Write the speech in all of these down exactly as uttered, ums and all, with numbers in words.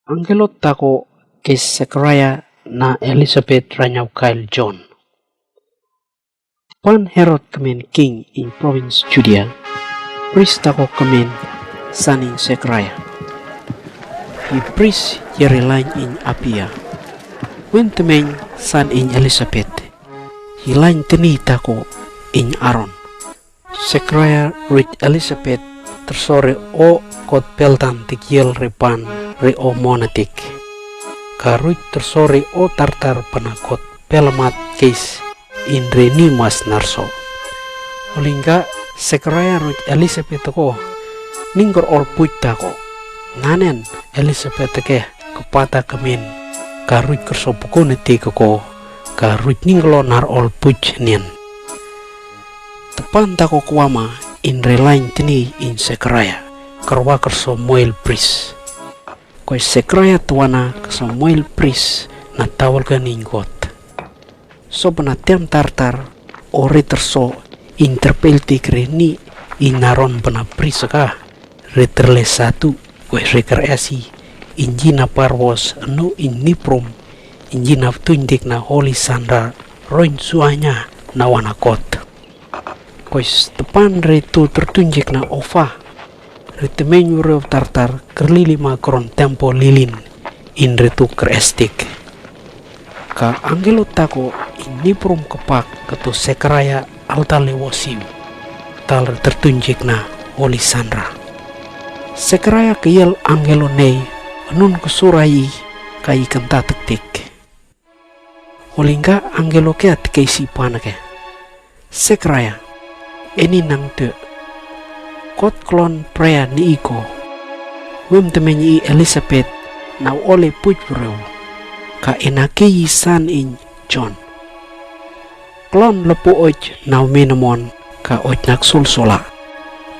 Anggelo tako kei Sekaraia na Elisabet ranyaukail Jon. Teppan Herod kemén king ing provins Judia, pris tako kemén san ing Sekaraia. I pris yeri lain ing Apia. Wén teméng san ing Elisabet. I lain teni tako ing Aron. Sekaraia ruit Elisabet tersore o kot peltan tikiel repan re o monatik. Ka ruit tersore o tartar pana kot pelamat keis inre ni mas narso. Olingga Sekaraia ruit Elisabet ko ningkor ol puj tako. Nanen Elisabet ke kepata kemén ka ruit kerso pukon eti ko ka ruit ningkolo nar ol puj nien. Teppan tako kuama inre lain teni in Sekaraia kerwa kerso moil pris. Koi Sekaraia tuana kerso moil pris na taul kening kot. Sob na tem tartar ore terso interpeltik re ni in Aron pana pris ka re terle satu koi re keresi in jina parwos nu in niprum in jina tuindik na holi sanra roin suanya na wana kot. Koi teppan re tu tertuindik na ofa re teméng wureu tartar kerlili ma kron tempo lilin in re tu kerestik. Ka anggelo tako in niprum kepak ketu Sekaraia alta lewosim tal re tertuindik na holi sanra. Sekaraia keyel anggelo nei anun kesurai ka i kenta tektik. Olingga anggelo ke atekeisi pana ke Sekaraia, eni nang te. Kot klon prea ni iko. Wem teméng i Elisabet nau ole puj wureu. Ka enakei i san in Jon. Klon lepu oj nau menamon ka oj nak sulsula.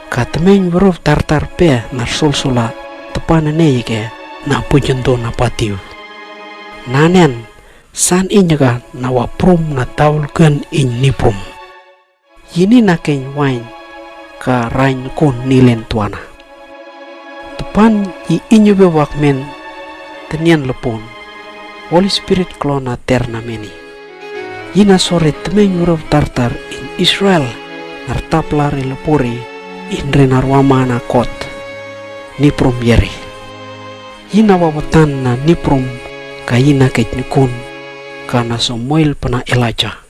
Ka teméng wureu tartar pe nar sulsula teppan nei ke na puj endo na patiu. Nanen san inyaka na wa prum na taul ken in niprum. Yini na keny wain ka rain kon nilen tuana. Teppan yi inyu bewak men tenian lepon. Holy Spirit klon na ter na meni. Yina sore teméng wureu tartar in Israel nar tapla re lepore in re nar wama na kot. Niprum yeri. Yina wa watan na niprum ka yina keny kon ka na Samuel pana Elijah.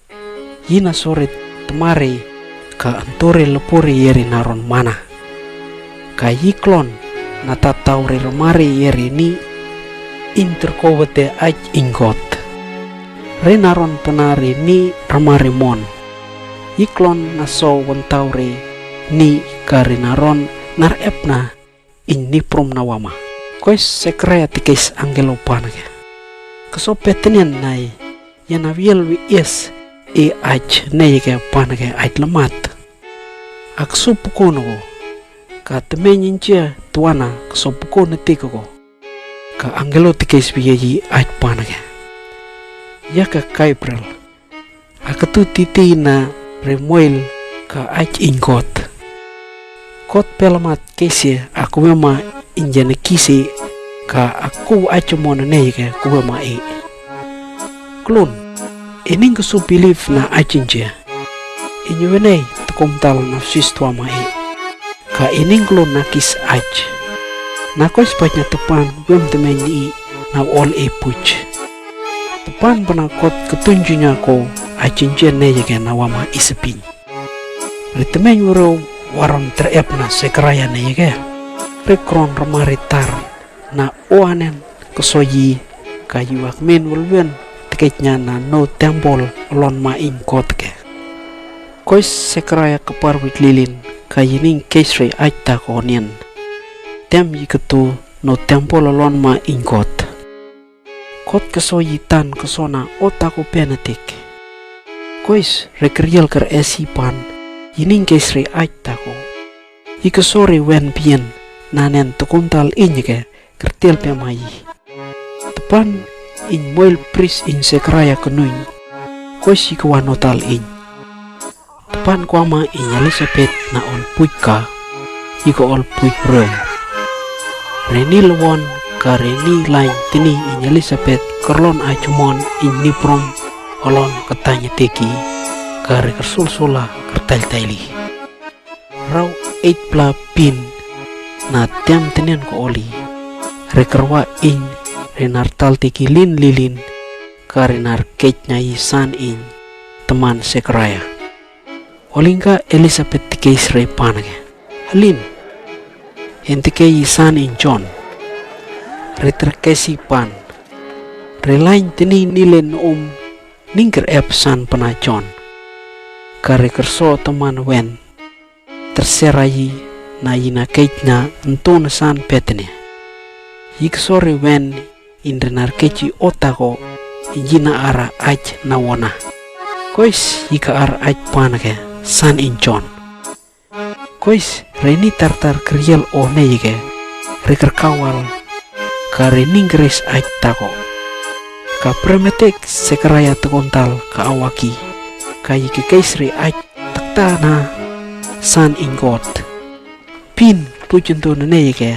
Yina sore temare ka antore lepore yeri naron mana. Ka yi klon na tatau re remare yeri ni interkowete aj inggot. Re naron penare ni remare mon. Yi klon na so wentau re ni ka re naron nar epna in niprum na wama. Kois Sekaraia tekes anggelo pana ke. Keso petenian nai, yana wiel wi ies e aj nei ke pana ke aj lemat. Ak sup kono ko. Ka temen injia tuana keso pukon tiko ko. Ka anggelo tekes wi yi aj pana ke. Ya ka Gabriel. Ak tu titi na re moil ka aj inggot. Kot pelamat kese aku mema injane kisi ka aku aj mona nei ke ku mema e. Klun. Ening kesu bilif na aj injia. Inyu wenei tekom tal na sis tuama e. Ka ening klon na kis aj. Na kois pajna tepan wem temen i na ol e puj. Tepan bana kot ketunjunya ko aj injia nei ke na wama isepin. Re temen wero waron terep na Sekaraia nei ke. Re kron remare tar na oanen keso yi ka yi wak men welwen teketnya na no tempol lon ma inggot ke. Kois Sekaraia kepar wit lilin ka yining kes re aj ta konien. Tem yi ketu no tempol lon ma inggot. Kot keso yi tan keso na o tako penetik. Kois re keriel ker esi pan yining kes re aj tako. Yi keso re wen pien nanen tekom tal inye ke kertel pe mai. Tepan in moil pris in Sekaraia kenuin. Kois yi kewa notal in. Tepan kuama in Elisabet na ol puj ka. Yi ke ol puj ren. Reni lewon Ka re ni laiñ tini ing Elisabet kerlon aja mon ing niprom olon ketanya teki, ka re kersul-sula kertail-taili. Rau eit pla pin na tiam tenien ko oli, re kerwa ing re nar tal teki lin lilin, ka re nar kej na i san ing teman Sekaraia. Olingka Elisabet tikeis re panake, "Helin, en tekei i san ing Jon." Re terkesi pan. Re laiñ tini nilen um ningker ep san pana Jon. Ka re kerso teman wen terserai na i na kej na nton san petene. I keso re wen ing re nar keji ota ko ing i na ara aj na wona. Kois i ka ara aj panake san ing Jon. Kois re ni tartar keriel o neyeke re kerkawal ka re ningkeres aj tako. Ka premetek Sekaraia tekontal ka awaki ka i kekeis re aj takta na san ing Kot. Pin pujon to neyeke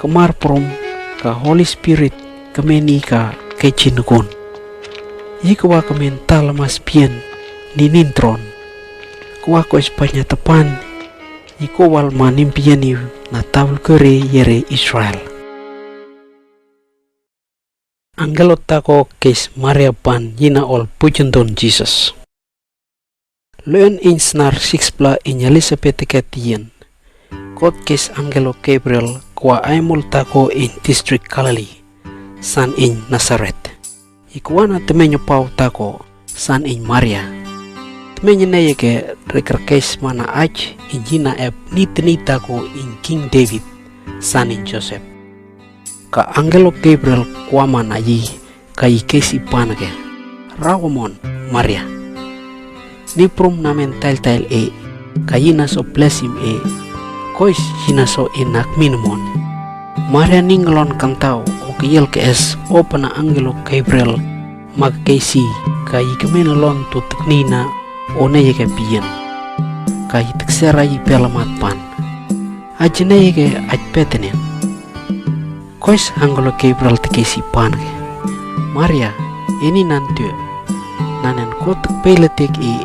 kemar prom ka Holy Spirit kemen i ka keji nukun. I kewa kemen talamas bien ni nintron. Kewa ko Espanya tepan i ko wal ma nimpien i na tabel kere yere Israel. Anggelo tako keis Maria pan i na ol pujon ton Jisus. Luen ing snar sikspla ing Elisabet teket ien, Kot keis anggelo Gabriel kewa aimol tako ing distrik Galili, san ing Nasaret. I kewa na temen pau tako san ing Maria. Temen neyeke re kerkeis mana aj ing i na ep nitni tako ing King David, san ing Josep. Ka anggelo Gabriel kewa mana i ka i keisi panake, "Rawa mon, Maria. Niprom namen tail-tail e, ka i na so blesim e, kois i na so enak min mon." Maria ninglon kantau o keyel kees o pana anggelo Gabriel ma kekeisi ka i kemen lon to teknina o neyeke pien. Ka i tekserai pelamat pan, "Aj neyeke aj petene." Kois anggelo Gabriel tekeisi panake, "Maria, eni nan tue, nanen Kot tek peiletek e,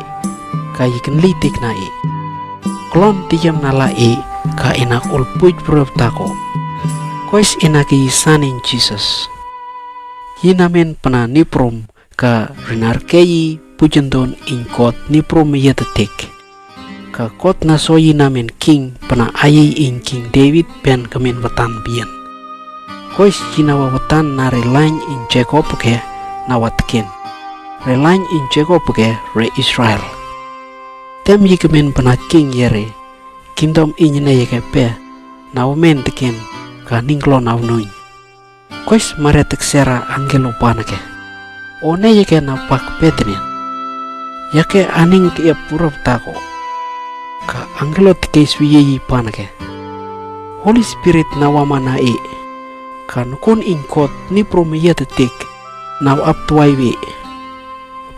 ka i kenlitek na e. Klon tiyem na la e, ka enak ol puj brop tako. Kois enak i san ing Jisus. I namen pana niprom ka re nar kei pujon ton ing Kot niprom yet tek. Ka Kot na so i namen king pana ai ing King David pen kemen wetan bien. Kois i na wa wetan na re laiñ ing Jakob ke na wa teken. Re laiñ ing Jakob ke re Israel. Tem i kemen pana king yere, kingdom ing neyeke pe na wa men teken ka ningklon na wa nuñ." Kois Maria teksera anggelo panake, "O neyeke na pak petene. Yake aning ke ep purap tako." Ka anggelo tekeis wiye i panake, "Holy Spirit na wa mana e. Ka nukun ing Kot niprom yet tek na wa ap tuai we.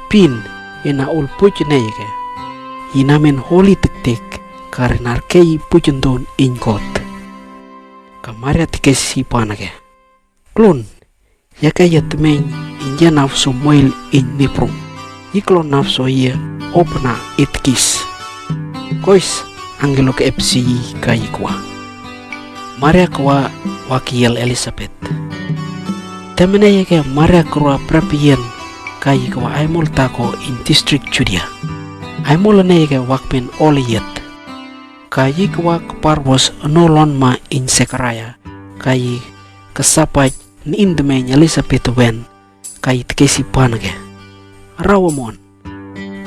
Pin, e na ol puj neyeke. I namen holy tek-tek, ka re nar kei pujon ton ing Kot." Ka Maria tekeisi panake, "Klon, yake ya temen ing ya na wa so moil ing niprom. I klon na wa so ye o pana i tekis." Kois anggelo ke epsi i ka i kewa. Maria kewa wa keyel Elisabet. Tem neyeke Maria kerwa prep ien ka i kewa aimol tako ing distrik Judia. Aimol neyeke wa kemen ole yet. Ka i kewa keparbos no lon ma ing Sekaraia, ka i kesapaj ni ing temen Elisabet wen, ka i tekeisi panake, "Rawa mon."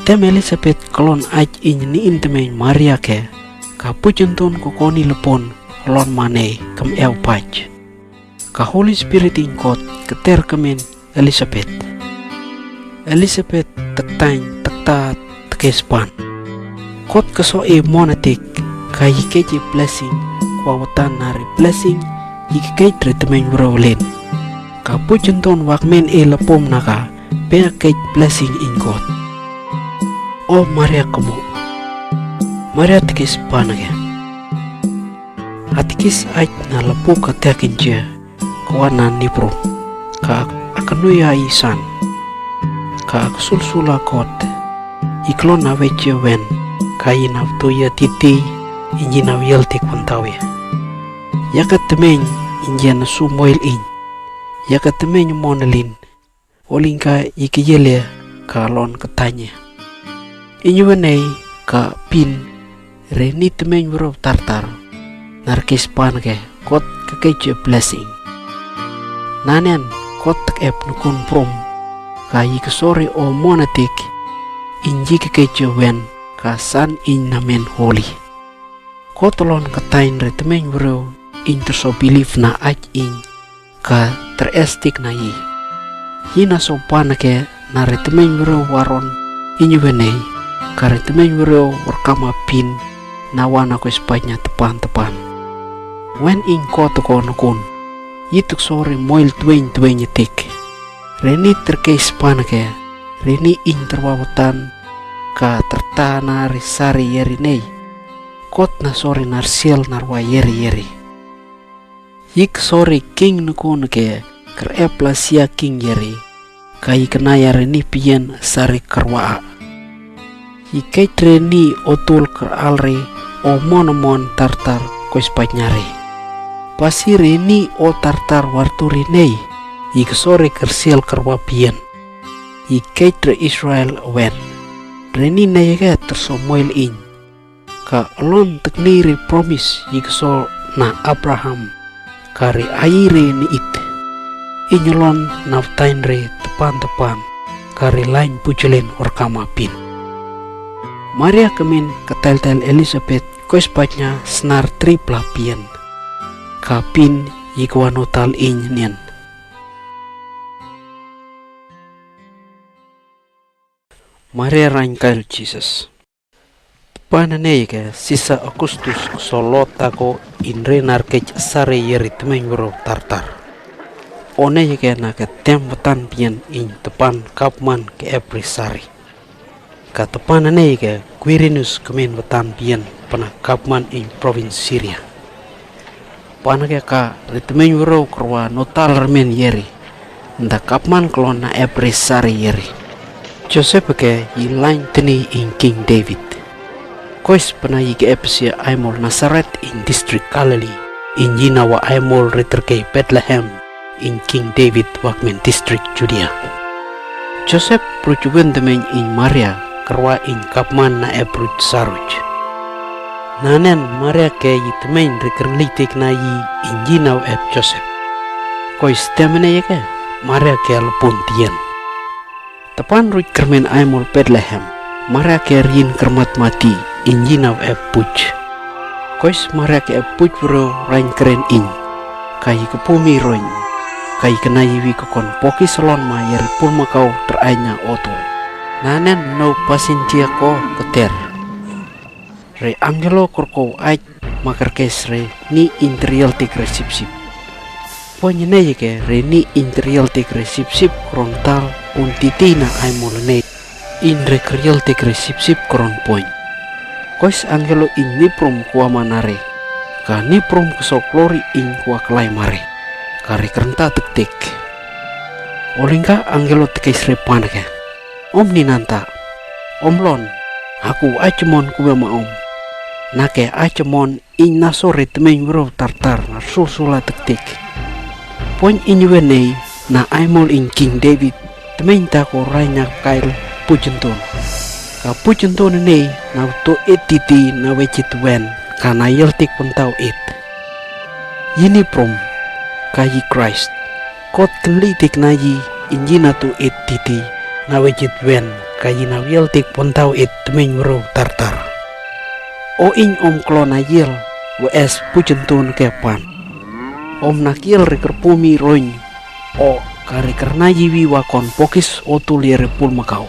Tem Elisabet kelon aj ing ni ing temen Maria ke, ka pujon ton ko koni lepon lon ma ne kem ew paj. Ka Holy Spirit ing Kot keter kemen Elisabet. Elisabet tektaiñ tekta tekespan. Kot keso e mona tek, ka i kej e blessing, kewa wetan na re blessing i kekej re temen wrewlen. Ka pujon ton wa kemen e lepom na ka, pe kej blessing ing Kot. O Maria kemu. Maria tekespan ke. Atekis aj na lepo ka tek inje. khuwa na niprum, ka aknuih aisang, ka sulsula kot, i klon na weche wen, ka i na btuya titi, inyi na wiel tik pantau ya. Ya ka tmeng inyi na sumoil in, ya ka tmeng monalin, olinka i kiyele ka lon katanye. Inyi wenei ka pin re ni tmeng wreu tartar, na rekes pan ke kot ka keche blessing. Nanen kot tak ep nukun prum, ka i ksore o monatik, inyi ka keche wen ka san in namen holi. Kot lon katany re tmeng wreu in terso bilif na ach in ka terestik na i. Ina so pan ke na re tmeng wreu waron inyi wenei, ka re tmeng wreu warkama pin na wana ko spanya tepan-tepan. Wen in kot ko nukun, i tuk sore moil tweng-tweng tik. Re ni terkes pan ke, re ni in terwawatan, ka terta na re sari yeri nei. Kot na sore narsiel narwa yeri-yeri. Ik sore king nukun ke ker epla sia king yeri, ka ik naya re ni pien sare kerwaa. Ik kait re ni otul ker al re o mon-mon tartar ko spatnya re. Pasi re ni o tartar wartu re nei, ik sore kersiel kerwa pien. Ik kait re Israel wen. Re ni nei ke terso moil in. Ka lon tekni re promis i kso na Abraham, ka re ai re ni it. Inyi lon na vtain re tepan-tepan, ka re lain pujulen orkama pin. Maria kemin ka tail-tail Elizabeth ko spatnya snar tripla pien. Ka pin i kawano tal in nien. Maria rain kail Jesus. Tepan nei ke Sisa Augustus so lot ako in re narkej sare yeri tmeng wreu tartar. O nei ke na ke tem vatan pien in tepan kapman ke epri sare. Ka tepan nei ke Quirinus kemin vatan pien pana kapman in provins Siria. Pan ke ka re tmeng wreu kerwa notal remen yeri. Nda kapman klon na epri sare yeri. Josep ke i lain teni in King David. Kois pana i ke epsia aimol Nazaret in distrik Galili. In yinawa aimol re terkei Bethlehem in King David wakmen distrik Judia. Josep pruj wen tmeng in Maria kerwa in kapman na epruj saruj. Nanen Maria ke i tmeng re kerlitik na i in yinaw ep Josep. Kois temene i ke Maria ke lepun tien. Tepan ruj kermen aimol Bethlehem, Maria ke rin kermat mati in yinaw ep puj. Kois Maria ke ep puj wreu rain keren in. Ka i ke pumi roin. Ka i ke na iwi ke kon pokis lon ma yeri pulmakau teranya otul. Nanen no pasintia ko keter. Re anggelo kerkou ait ma kerkes re ni interiel tik re sip-sip. Poin nei ke re ni interiel tik re sip-sip kron tal un titi na aimol nei. In re keriel tik re sip-sip kron poin. Kois anggelo in niprum kua manare. Ka niprum keso klori in kua kelai mare. Ka re kerenta tek-tek. Olingka anggelo tekes re pan ke. Om ninanta. Om lon. Aku acemon kuwe ma om. Nake acemon in naso re tmeng wreu tartar na sul-sula tek-tek. Poin in wenei na aimol in King David tmeng tako rain na kail pujentun. Ka pujentun nei na uto etiti na wecit wen ka na yeltik pentau et. Yini prom ka yi Christ. Kot kenli tik na yi in yina tu et titi na wecit wen ka yina wiel tik pontau et tmeng wreu tartar. O in om klon na yiel we es pucen tun ke pan. Om na kiel re kerpumi roin o ka re kerna yiwi wa kon pokis otul yere pul makau.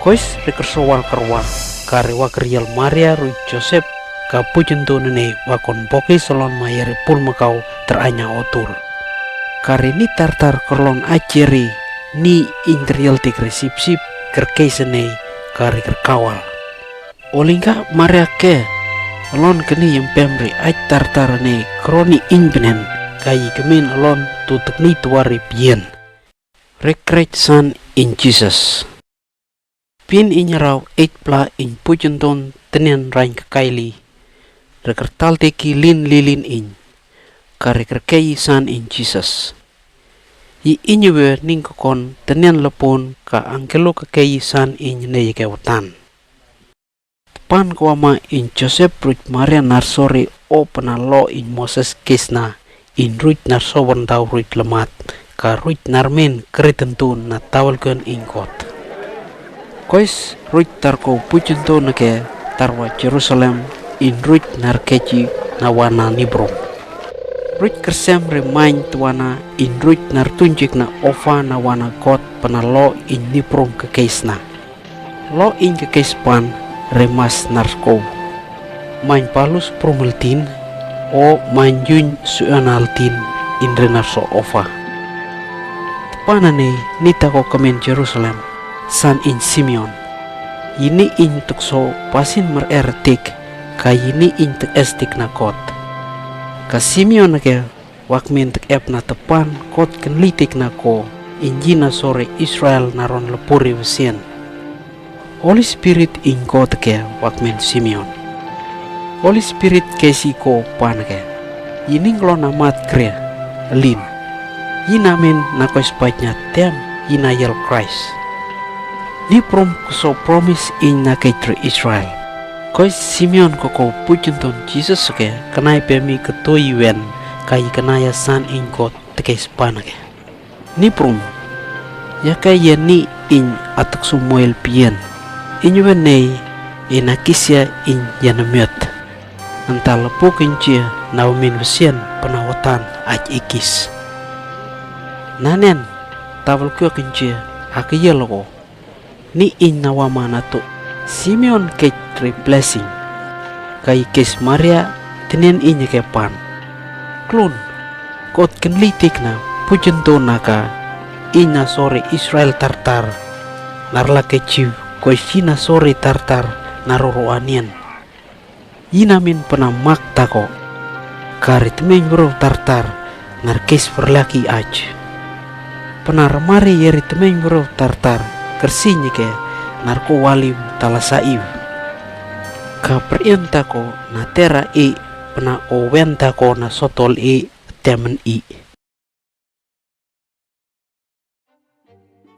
Kois re kersowal kerwa ka re wa keriel Maria rui Josep ka pucen tun ne wa kon pokis lon ma yere pul makau teranya otul. Ka re ni tartar kerlon aceri ni interiel tik re sip-sip kerkei senei ka re kerkawal. Olingka Maria ke lon keni yempem re ai tartar ne kroni inbenen ka i kmen alon tu tekni tuar ri pïen. Rekrek san in Jises. Pin in rau ej pla in pujendon tenen rain kakaili. Rekertal teki lin lilin in. Ka rekerkei san in Jises. I inyewe ning kokon tenen lepon ka angkelo kakei san in nei ke watan. Tepan kawama in Josep ruj Maria narsori o penalo in Moses kesna in ruj narso wendau ruj lemat ka ruj narmen kritentun na tawel ken in Kot. Kois ruj tarko pujentun ke tarwa Jerusalem in ruj narkeji na wana niprum. Ruj kersem re main tuana in ruj nartunjik na ofa na wana Kot penalo in niprum ke kesna. Lo in ke kespan remas narsko. Main palus prumeltin o main jun suenaltin in renarso ofa. Tepanane ni tako kemen Jerusalem san in Simeon. Ini in tukso pasin merer tik ka ini in tek estik na Kot. Ka Simeon ke wak men tek ep na tepan Kot ken litik na ko in jina sore Israel naron lepuri wesien. Holy Spirit in Kot ke wak men Simeon. Holy Spirit kesi ko pan ke. Ining lo na mat kre lin. Ina men na kois pajna tem ina yel Christ. Ni prom kuso promise in na keitre Israel. Kois Simeon koko pujenton Jises ke kenai pemi ketoi wen kai kenai asan in Kot tekes panake. Ni prom. Ya kai ya ni in atuk sumoil pien. In wen nei in akisia in ya nemiot. Anta lepuk in jia na umin wesien penawatan aj ikis. Nanen tawel kuak in jia akiyel ko. Ni in nawama natu Simeon kej re blessing. Kai kes Maria tenen in ke pan. Klun Kot ken litik na pujen to naka in na sore Israel tartar. Narla ke jiu ko isi na sore tartar naroro anien. Ina min pena mak tako. Kari temeng bro tartar narkes perlaki aj. Pena remari yeri temeng bro tartar kersinya ke narko walim talasaiu. Ka perien tako na tera i pena owen tako na sotol i temen i.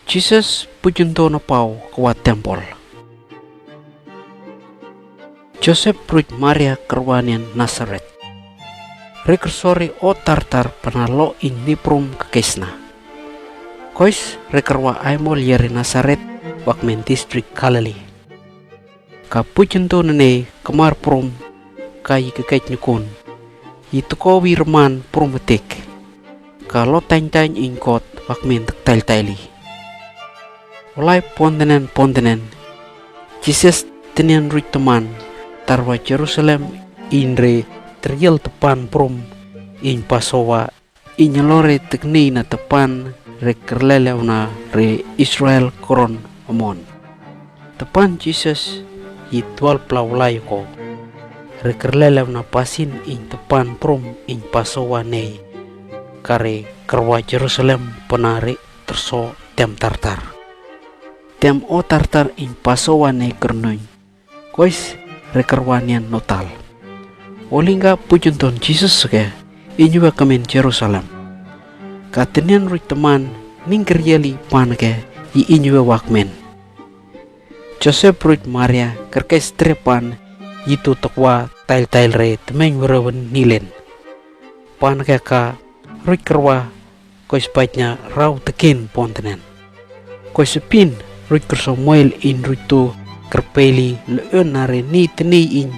Jises pujen to na pau kewa tempol. Josep pruj Maria kerwanien Nasaret. Rekersori o tartar pena lo in niprum kekesna. Kois rekerwa aimol yeri Nasaret wakmen distrik Galili. Ka pujen to nene kemar prum ka i kekej nyukun. I teko wi reman prum etik. Ka lo taintain in Kot wakmen tek tailtaili. Olai pontenen pontenen. Jises tenen ruj teman tarwa Jerusalem in re teriel tepan prum in Pasowa. Inyalore tekni na tepan re kerlelew na re Israel koron amon. Tepan Jises i tual plau lai ko. Re kerlelew na pasin in tepan prum in Pasowa nei. Kare kerwa Jerusalem pena re terso tem tartar. Tem o tartar in Pasowa nei kernuin. Kois rekerwanien notal. Olingga pujen ton Jises ke inyuwe kemen Jerusalem. Ka tenen ruj teman ning kerieli pan ke i inyuwe wakmen. Josep ruj Maria kerkes trepan i tu tekwa tailtail re temeng werewen nilen. Pan ke ka ruj kerwa Kois pajna rau teken pontenen. Kois sepin ruj kerso moil in ruj tu kerpeli le'en na re ni teni in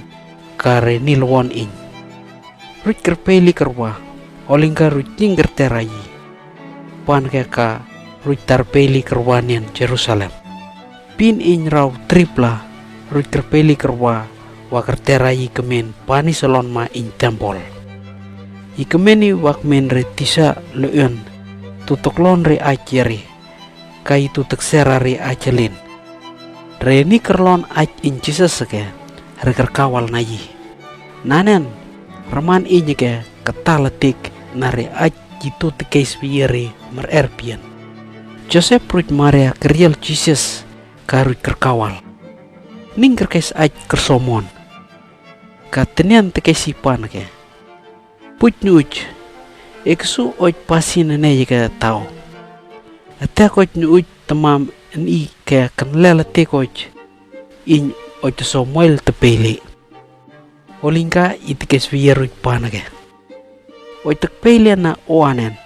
ka re ni lewon in. Ruj kerpeli kerwa olingga ruj ning kertera i. Pan ke ka ruj tarpeli kerwanien Jerusalem. Pin in rau tripla ruj kerpeli kerwa wa kertera i kemen pani selon ma in tempol. I kemen i wakmen re tisa le'en tu teklon re aj yeri. Ka i tu teksera re aj lin. Re ni kerlon aj in Jises ke re kerkawal na i. Nanen reman i nyeke ketala tik nare ach i tu tekeis vayeri mer'er pien. Josep ruj Maria keriel Jises ka ruj kerkawal. Ning kerkais ach kersomoon. Ka tenian tekeisi pan ke. Puj nuuj, e kesu oj pasin ne ye ke tao. Atia koj nuuj temam ni ke kenlel atia koj. Iny oj teso moil tepeli. Olingka i tekeis vayeri ruj pan ke. Oj tepeli na oanen.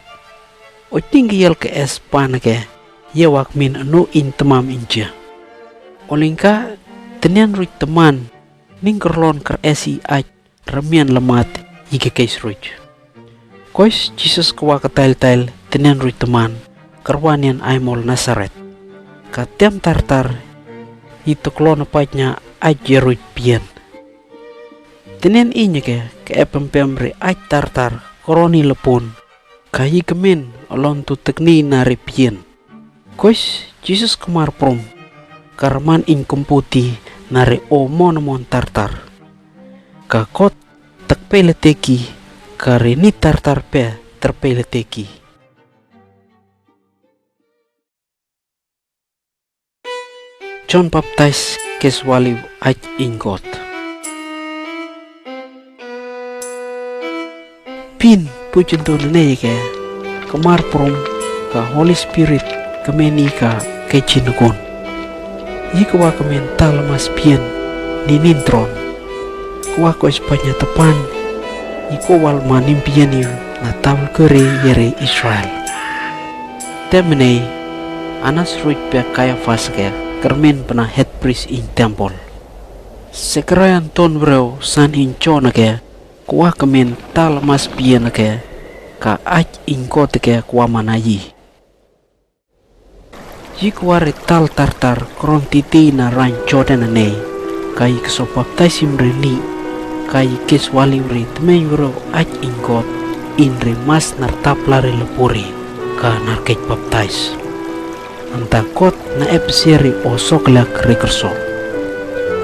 Oj tinggi yel ke es pan ke. Ye wak min anu iny temam inje. Olingka tenian ruj teman. Ning kerlon ker esi ach. Remian lemat i kekeis ruj. Kois Jises kewa ketail-tail tenian ruj teman. Kerwa nian aimol Nasaret. Ka tiam tartar i teklon pajnya ach ye ruj pien. Tenian inye ke ke epempem ri ach tartar keroni lepun. Ka i kemin olon tu tekni nare pien. Kois Jises kemar prum. Ka reman iny kemputi nare o mon-mon tartar. Ka kot tekpele teki. Ka re ni tartar pe terpele teki. Jon Paptais kes waliu ach ing Kot. Pin pujen tu nene ke kemar prum ka Holy Spirit kemeni ka kecin kun. Yi kewa kemen tal mas pien ni nintron. Kewa ko Espanya tepan. Yi ko wal ma nim pien yu na tabel kere yere Israel. Temene, Anas ruj pe Kayafas ke kermen pena het pris ing tempel. Sekerayan ton breu san ing Jon ke kewa kemen tal mas pien ke ka ach ing Kot ke kewa mana yi. Yi kewa re tal tartar keron titi na rany Jordan nei ka yi keso paptaisim re ni ka yi kes waliu re temeny breu ach ing Kot in re mas nar tapla re lepuri ka nar kej paptais. Anta Kot na epseri o soklek re kerso.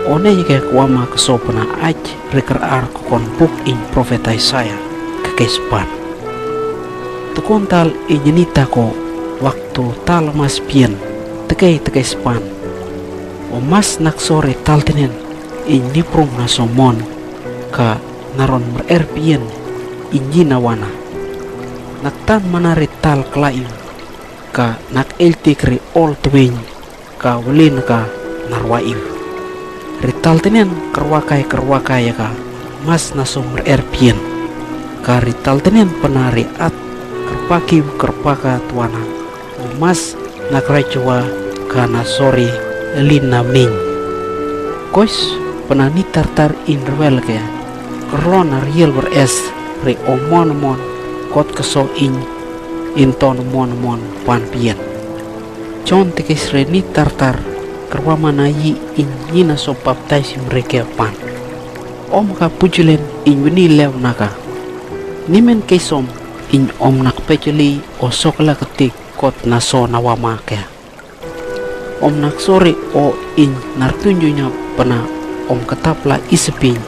One yi ke kewa ma keso pena ach re kerar ko kon buk ing profet Isaiah ke kes pan. Tekon tal ing ni tako waktu tal mas pien tekei tekes pan. O mas naksore tal tenen ing ni prum na somon ka naron merer pien ing ni na wana. Naktan mana re tal kelain ka nak eltik re ol tweny ka welin ka narwail. Re tal tenen kerwakai kerwakai ka mas na so merer pien. Ka re tal tenen pena re at kerpakiu kerpaka twana. O mas na kerajawa ka na sori elin na mning. Kois pena ni tartar in rewel ke kerlon na riel beres re o mon mon kot keso in in ton mon mon pan pien. Jon tekes re ni tartar kerwa mana yi ing ni na so paptaisim re ke pan. Om ka pujilen ing wini lew naka. Nimen kesom ing om nak pejeli o sokla ketik kot na so na wama ke. Om nak sori o ing nar tunjunya pena om ketapla iseping.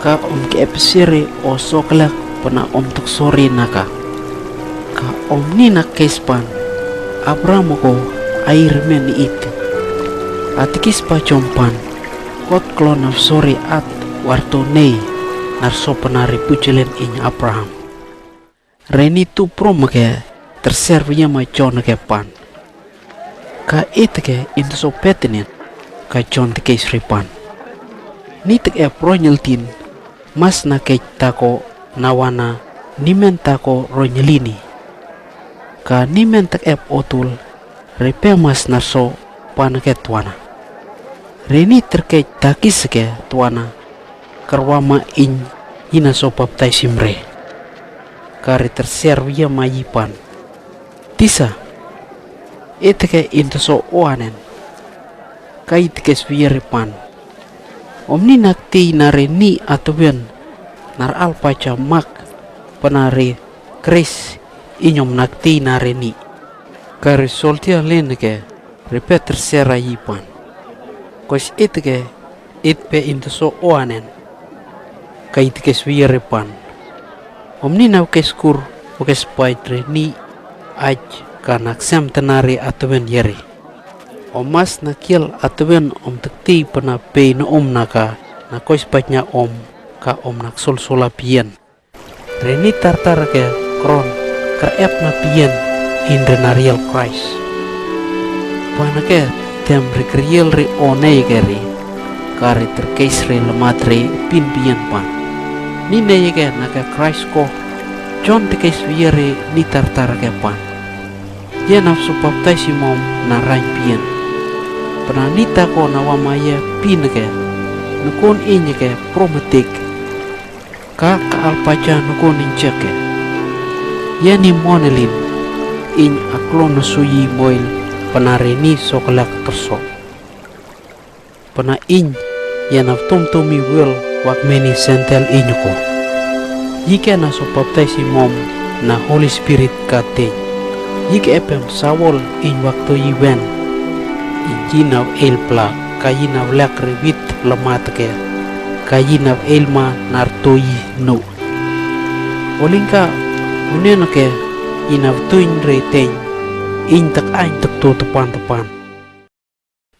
Ka om ke epsiri o soklek pena om tok sori naka. Ka om ni nak kes pan Abraham ko air men ni itu. Atikis pa jom pan kot klon nar sori at warto nei nar so pena ri pujilen ing Abraham. Reni tu prom ke terser yama Jon ke pan. Ka ite ke into so petenen ka Jon tekes ri pan. Ni tek ep ronyel tin mas na kej tako nawana nimen tako ronyel ini. Ka nimen tek ep otul repe mas na so pan ke twana. Reni terkej takis ke twana. Kerwa ma ing ina so paptaisim re. Ka re terser wia ma yi pan. Tisa. Ete ke into so oanen. Ka itekes wia re pan. Om ni nak tei na re ni atowen. Nar alpa ca mak pena re Kres inyom nak tei na re ni. Ka re soltia len ke. Repe terser a yi pan. Kos ite ke it pe into so oanen. Ka itekes wia re pan. Om ni na wekes kur, wekes paid re ni ach ka na ksem tana re atawen yeri. Om mas na kial atawen om tekti pana pei na om na ka na kois pachnya om ka om na ksolsola pian. Re ni tartar ke kron kerep na pian in re na rial Kraist. Pana ke tem re kriel re o nei ke re ka re terkeis re lemat re pin pian pan. Ni nei ke na ke Kraist ko Jon tekeis wia re ni tartar ke pan. Ia nafsu baptais imom na rain pian. Pana ni tako na wama ia pin ke nukun inye ke prometik. Ka ka alpaja nukun injake. Ia ni monelin in aklon suyi moil pana re ni sokolak terso. Pana in ia na tumtumi wel wak meni sentel inyoko. Ike na so baptais imom na Holy Spirit ka teny. Ike epem Sawol in wak to iwen. In ji na el pla ka i na lak rewit lemat ke ka i na el ma nar to i no. Olingka unen ke i na tuin re teny in tak ain tak to tepan tepan.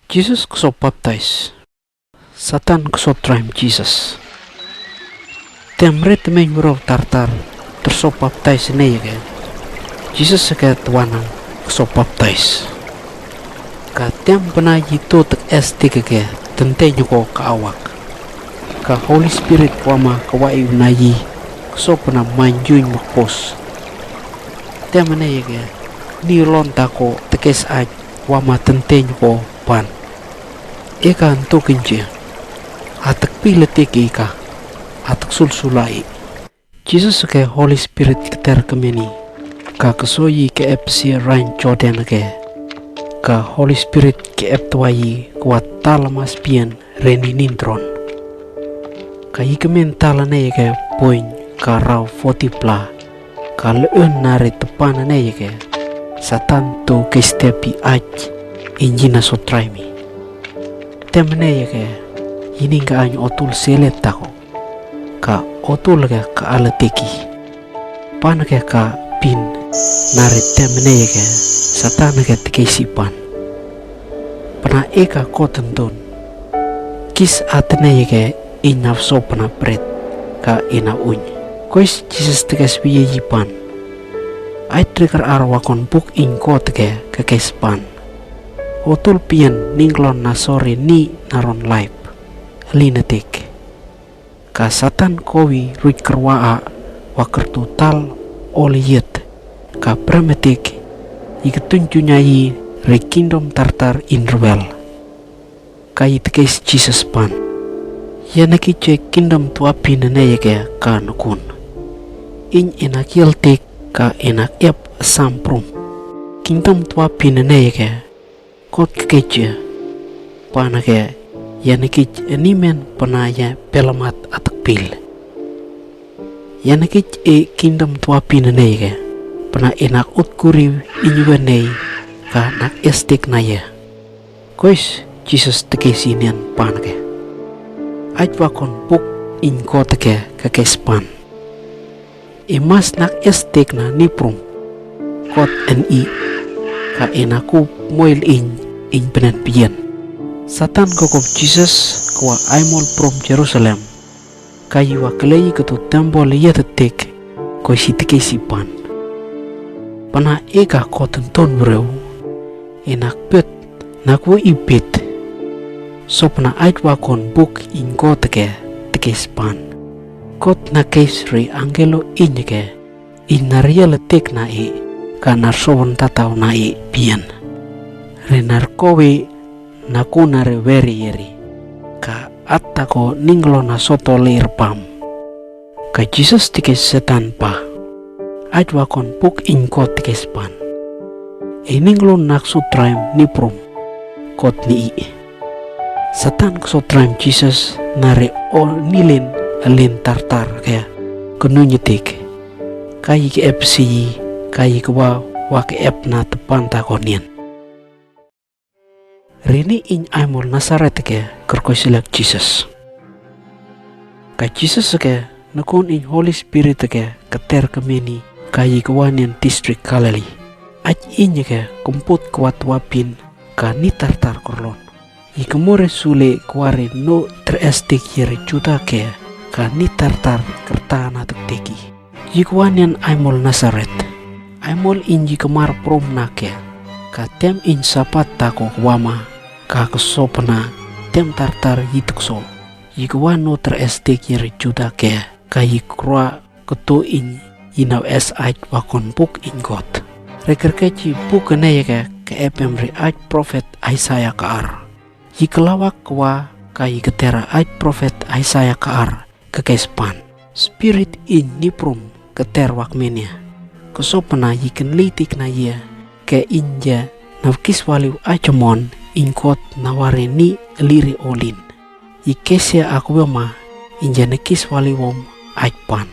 Jisus kso baptais. Satan kso traim Jisus. Tem re temeng wiro tartar terso baptais nei ke. Jisus ke tuanang kso baptais. Ka tem pena yito tek es tike ke tentei nyoko ka awak. Ka Holy Spirit wama ka wai unayi kso pena manjun makpos. Tem nei ke ni lon tako tekes aj wama tentei nyoko pan. Eka ntukin je. Atak pila tiki ika. Atak sulsulai. Jisus ke Holy Spirit keter kemeni. Ka kesoyi ke epsi rain Jordan ke. Ka Holy Spirit ke eptuayi kuat talamas pian reni nintron. Ka ikemen talane ke poin ka rau foti pla. Ka leun nari tepanane ke Satan tu ke stepi aj injina sotraimi. Temene ke ining ka ain otul selet tako. Ka otul ke ka alateki. Pan ke ka pin nari temene ke Satan ke tekesi pan. Pana eka kotentun. Kis atene ke inafso pana pret ka ina uny. Kois Jisus tekes wiye yipan. Ai trikar arwa kon buk in kot ke ke kes pan. Otul pian ninglon na sori ni naron laip. Linetik. Ka Satan kowi ruj kerwaa wa kertutal oli yet. Ka premetik i ketunjunya i re kingdom tartar in rewel. Ka i tekes Jisus pan. Yaneki je kingdom tuapi nene yeke ka nukun. In ina kieltik ka ina ep samprum. Kingdom tuapi nene yeke. Kot kekeje. Panake yanekij enimen panaya pelamat atak pil. Yanekij e kingdom tuapi nene yeke. Pana enak utkuriw inyuwe nei ka nak estik naye. Kois Jisus tekesi nian panake. Ajwa kon buk in koteke kekes pan. Imas nak estik na niprum. Kot en i. Ka enaku moil in in penen pian. Satan kokop Jisus kwa aimol prum Jerusalem. Ka iwa kelei ketu tempol yetetik koisi tekesi pan. Pana eka koten ton breu. Enak pet Naku ipit. Sopna ajwa kon buk in koteke tekes pan. Kot na kes re angelo inyeke. In nariel tek na i ka nar soban tatau na i pian. Re nar kowi naku nare weri yeri. Ka atta ko ninglo na soto leir pam. Ka Jisus tike Setan pa. Ajwa kon buk in kot tike span. Ining lun nak sutraim niprum. Kot ni i. Setan ksutraim Jisus nari o nilin alin tartar kaya. Kenunyetik. Kayi ke ep siyi, kayi ke wa, wa ke ep na tepan takonien. Rini in aimol Nasaret ke kerkoisilek Jisus. Ka Jisus ke Nukun ing Holy Spirit ke keter kemeni ka yi kewa nian distrik Galili. Ach ing ke kemput kewa tuapin ka ni tartar kerlon. Yi kemore sule kewa ri nu terestik yeri Juda ke ka ni tartar kerta na tekteki. Yi kewa nian aimol Nasaret. Aimol ing yi kemar prom na ke. Ka tem ing Sapat tako kewa ma ka kesopena tem tartar yi tekso. Yi kewa nu terestik yeri Juda ke ka yi kerua ketu ing yi naw es ach wakon buk ing Kot. Ri kerkeci buk kene yeke ke epem ri ach profet Isaya ka ar. Yi kelawak kewa ka yi ketera ach profet Isaya ka ar kekes pan. Spirit ing ni prom keter wak menia. Kesopena yi kenlitik na yie ke ing ja naw kis waliw ach mon ing Kot nawa ri ni liri olin. Yi kesia akwe ma ing ja nekis waliwom ach pan.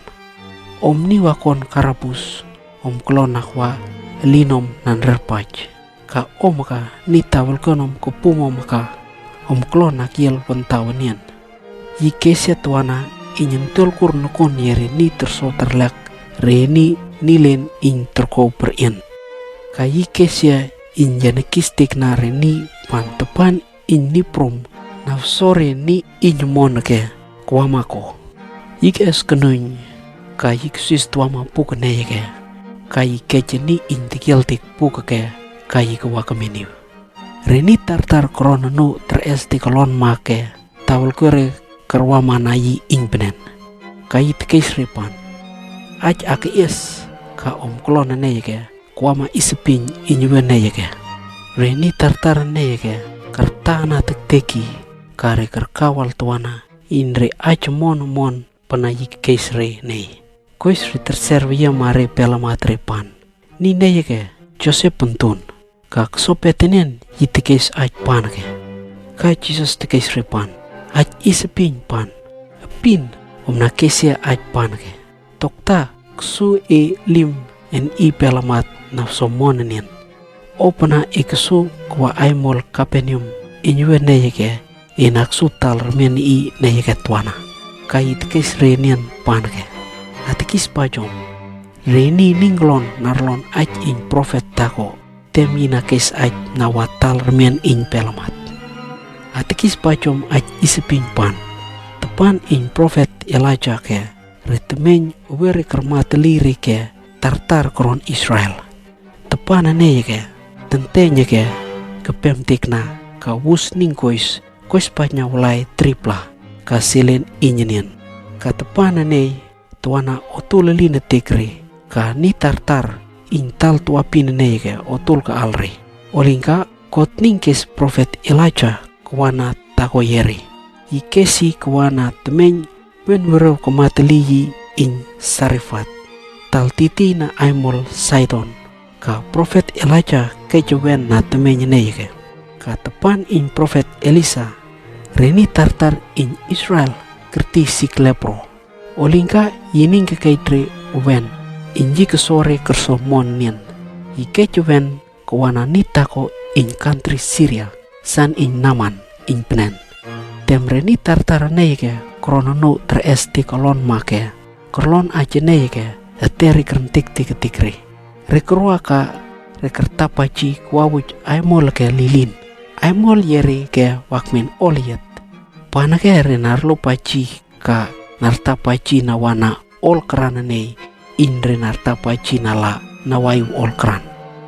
Om ni wakon karabus om kelon akwa linom nan rerpach. Ka om ka ni tawel kenom kepumom ka om kelon ak yel wentawen yen. Yi kesia tuana ing yen telkur nukun yeri ni terso terlek ri ni nilen ing terko perin. Ka yi kesia ing ja nekis tikna ri ni pan tepan ing ni prom naw sore ni ing mon ke kewa ma ko. Yi kes kenuñ ka yi kesis tuama buk ne yeke ka yi kece ni ing tikel tik buk ke ka yi kewa kemeniw. Ri ni tartar keron nu teres tik kelon ma ke tawel kere kerwa ma na yi ing benen. Ka yi tekes ri pan. Ach ake es ka om kelon ne yeke kewa ma isepin ing we ne yeke. Ri ni tartar ne yeke kerta na tekteki ka ri kerkawal tuana ing ri ach mon mon pena yi kes ri ne. Kois ri terser wia ma ri pelamat ri pan. Ni ne yeke Josep pentun. Ka kesope tenen yi tekes ach pan ke. Ka Jisus tekes ri pan. Ach isepin pan. Epin om na kesia ach pan ke. Tokta kesu e lim en i pelamat na somon nen. Opena e kesu kewa aimol Kapenium en we ne yeke e na kesu tal remen i ne yeke tuana. Ka yi tekes ri nen pan ke. Atekis pajom. Ri ni ninglon narlon ach ing profet tako. Tem yi na kes ach nawa tal remen ing pelamat. Atekis pajom ach isepin pan. Tepan ing profet Elijah ke. Ri temeny we ri kermateli ri ke tartar keron Israel. Tepan ne yeke tenteny yeke kepem tikna ka wus ning kois kois pajna walai tripla ka selen inyenien. Ka tepan ne tuana otul lina tikri ka ni tartar ing tal tuapin ne yeke otul ka alri. Olingka Kot ning kes profet Elijah kewa na tako yeri. Yi kesi kewa na temeny wen werew kemateli yi ing Sarifat. Tal titi na aimol Sidon. Ka profet Elijah keje wen na temeny ne yeke. Ka tepan ing profet Elisa. Ri ni tartar ing Israel kerti sik lepro. Olingka yi ning kekei tri wen ing yi kesore kerso mon nen. Yi keje wen kewa na ni tako ing kantri Siria san ing Naman ing benen. Tem ri ni tartar ne yeke keron nu teres tik kelon ma ke. Kerlon aje ne yeke eteri kerentik tik tikri. Ri kerua ka ri kertapaji kewa wuj aimol ke lilin. Aimol yeri ke wakmen oliet. Pana ke ri narlupaji ka nartapaji nawa na ol keran ne ing ri nartapaji nala nawa i ol keran.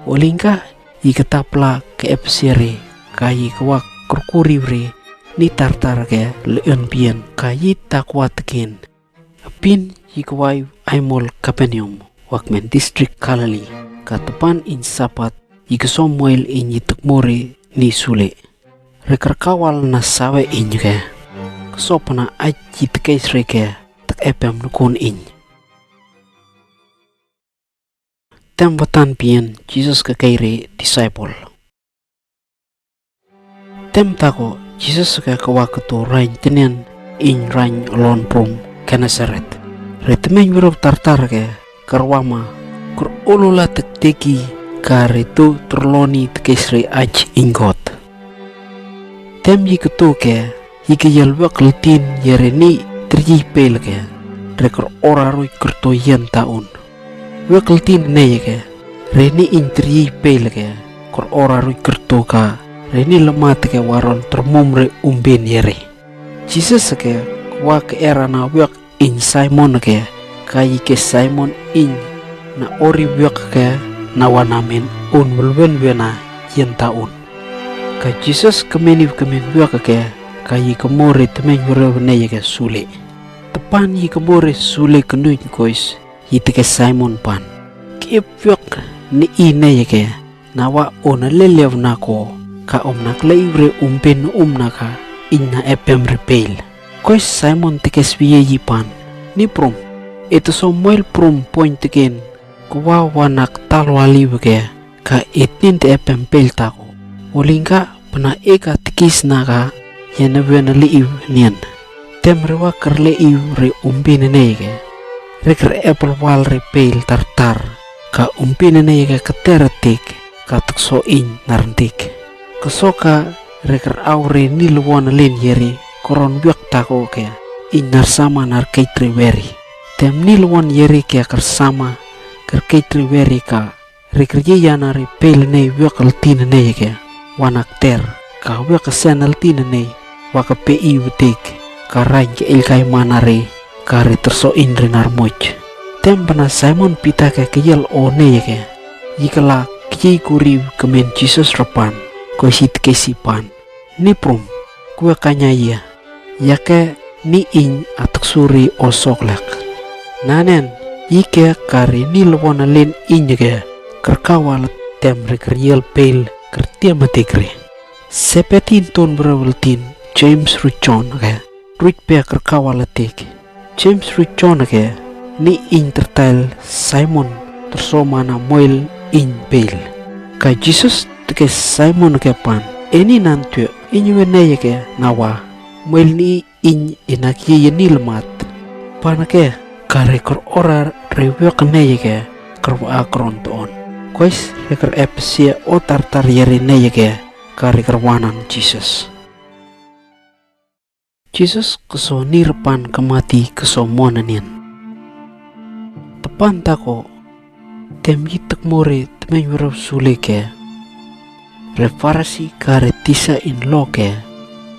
Olingka yi ketapla ke epseri ka yi kewa kerkuriw ri ni tartar ke leon bien ka yi takwa tekin. Epin yi kewa i aimol Kapenium wakmen distrik Galili ka tepan ing Sapat yi keso moil ing yi tekmuri ni sule. Ri kerkawal na sawe ing ke. Kesopena ach yi tekes ri ke tek epem nukun ing. Tem watan bien Jisus kekei ri disaipol. Tem tako Jisus ke kewa ketu rany tenen ing rany lon prom Genesaret. Ri temeny werew tartar ke kerwa ma ker ulu la tekteki ka ri tu terloni tekes ri ach ing Kot. Tem yi ketu ke yi keyel wek letin yeri ni teryi pel ke. re kor ora ruit kyrto yen ta un. Wek ltin neye ke, re ni ing tryei pel ke, kor ora ruit kyrto ka, re ni lmat ke waron trmum re umbin yeri. Jisus ke, wa ke era na wek ing Simon ke, ka yi ke Simon ing na ori wek ke, na wa na men un wlwen wena yen ta un. Ka Jisus kmen iw kmen wek ke, ka yi kmore tmeng were neye ke sule. Tpan yi kmore sule knuin kois, yi tke Simon pan. Kip wek ni i neye ke, na wa o na lelew na ko, ka om na kle iw re umbin um na ka, ing na epem re pel. Kois Simon tke swie yi pan. Ni prum, e to so moil prum poin tken, ko wa wa na ktal wa liw ke, ka e tnin te epem pel ta ko. Olingka, pna e ka tkis na ka, yene wena liw nien. Tem re wa kar liw re umbin neye ke. Re kar epel wal re pel tartar, ka umbin neye ke kter tik, ka tk so ing nar ntik. Ka so ka re kar au re ni lwon len yeri, koron wek ta ko ke, ing nar sama nar keitre weri. Tem ni lwon yeri ke kar sama, kar keitre weri ka, re kar yei yana re pel nei wek ltin neye ke, wa na kter, ka wek sen ltin nei, wa ka pe iw tik, ka rain ke el kai mana re, ka re terso in re nar muj. Tem pna Simon Pita ke ke yel o neye ke, yi ke la ke yei kuriw kmen Jisus repan, ko si tke si pan. Ni prum, kwe kanya ye, ya ke ni ing atak suri o sok lek. Nanen, yi ke kari ni lwon len ing ke, kerkawa le tem re keriel pel kertia matik re. Sepetin ton brawel tin, James ru John ke, ruit pe kerkawa le tik. James ru John ke, ni ing tertail Simon terso mana moil ing pel. Ka Jisus tke Simon ke pan, eni nan tue, ing we neye ke nawa, moil ni ing inak ye ye ni lemat. Pan ke, kare ker ora re wek neye ke, ker wa akron ton. Kois re ker epsie o tartar yeri neye ke, kare ker wanan Jisus. Jisus keso ni repan kemati keso monanin. Tepan tako, tem yitek more temeny wero sule ke. Re Farisi kare tisa in lo ke,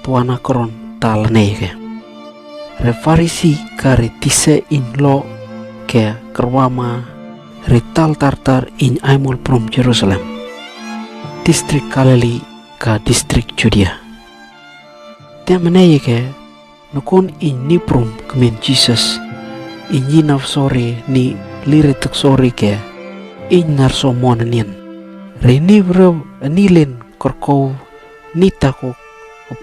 tuana keron tal nei ke. Re Farisi kare tisa in lo ke kerwama re tal tartar in aimol prom Jerusalem. Distrik Galili ka distrik Judia. Tem neye ke, nokon in ni prom kemen Jisus, in yi nafsori ni lire teksori ke, in narso monanin. Re ni wero ni len kerkou ni tako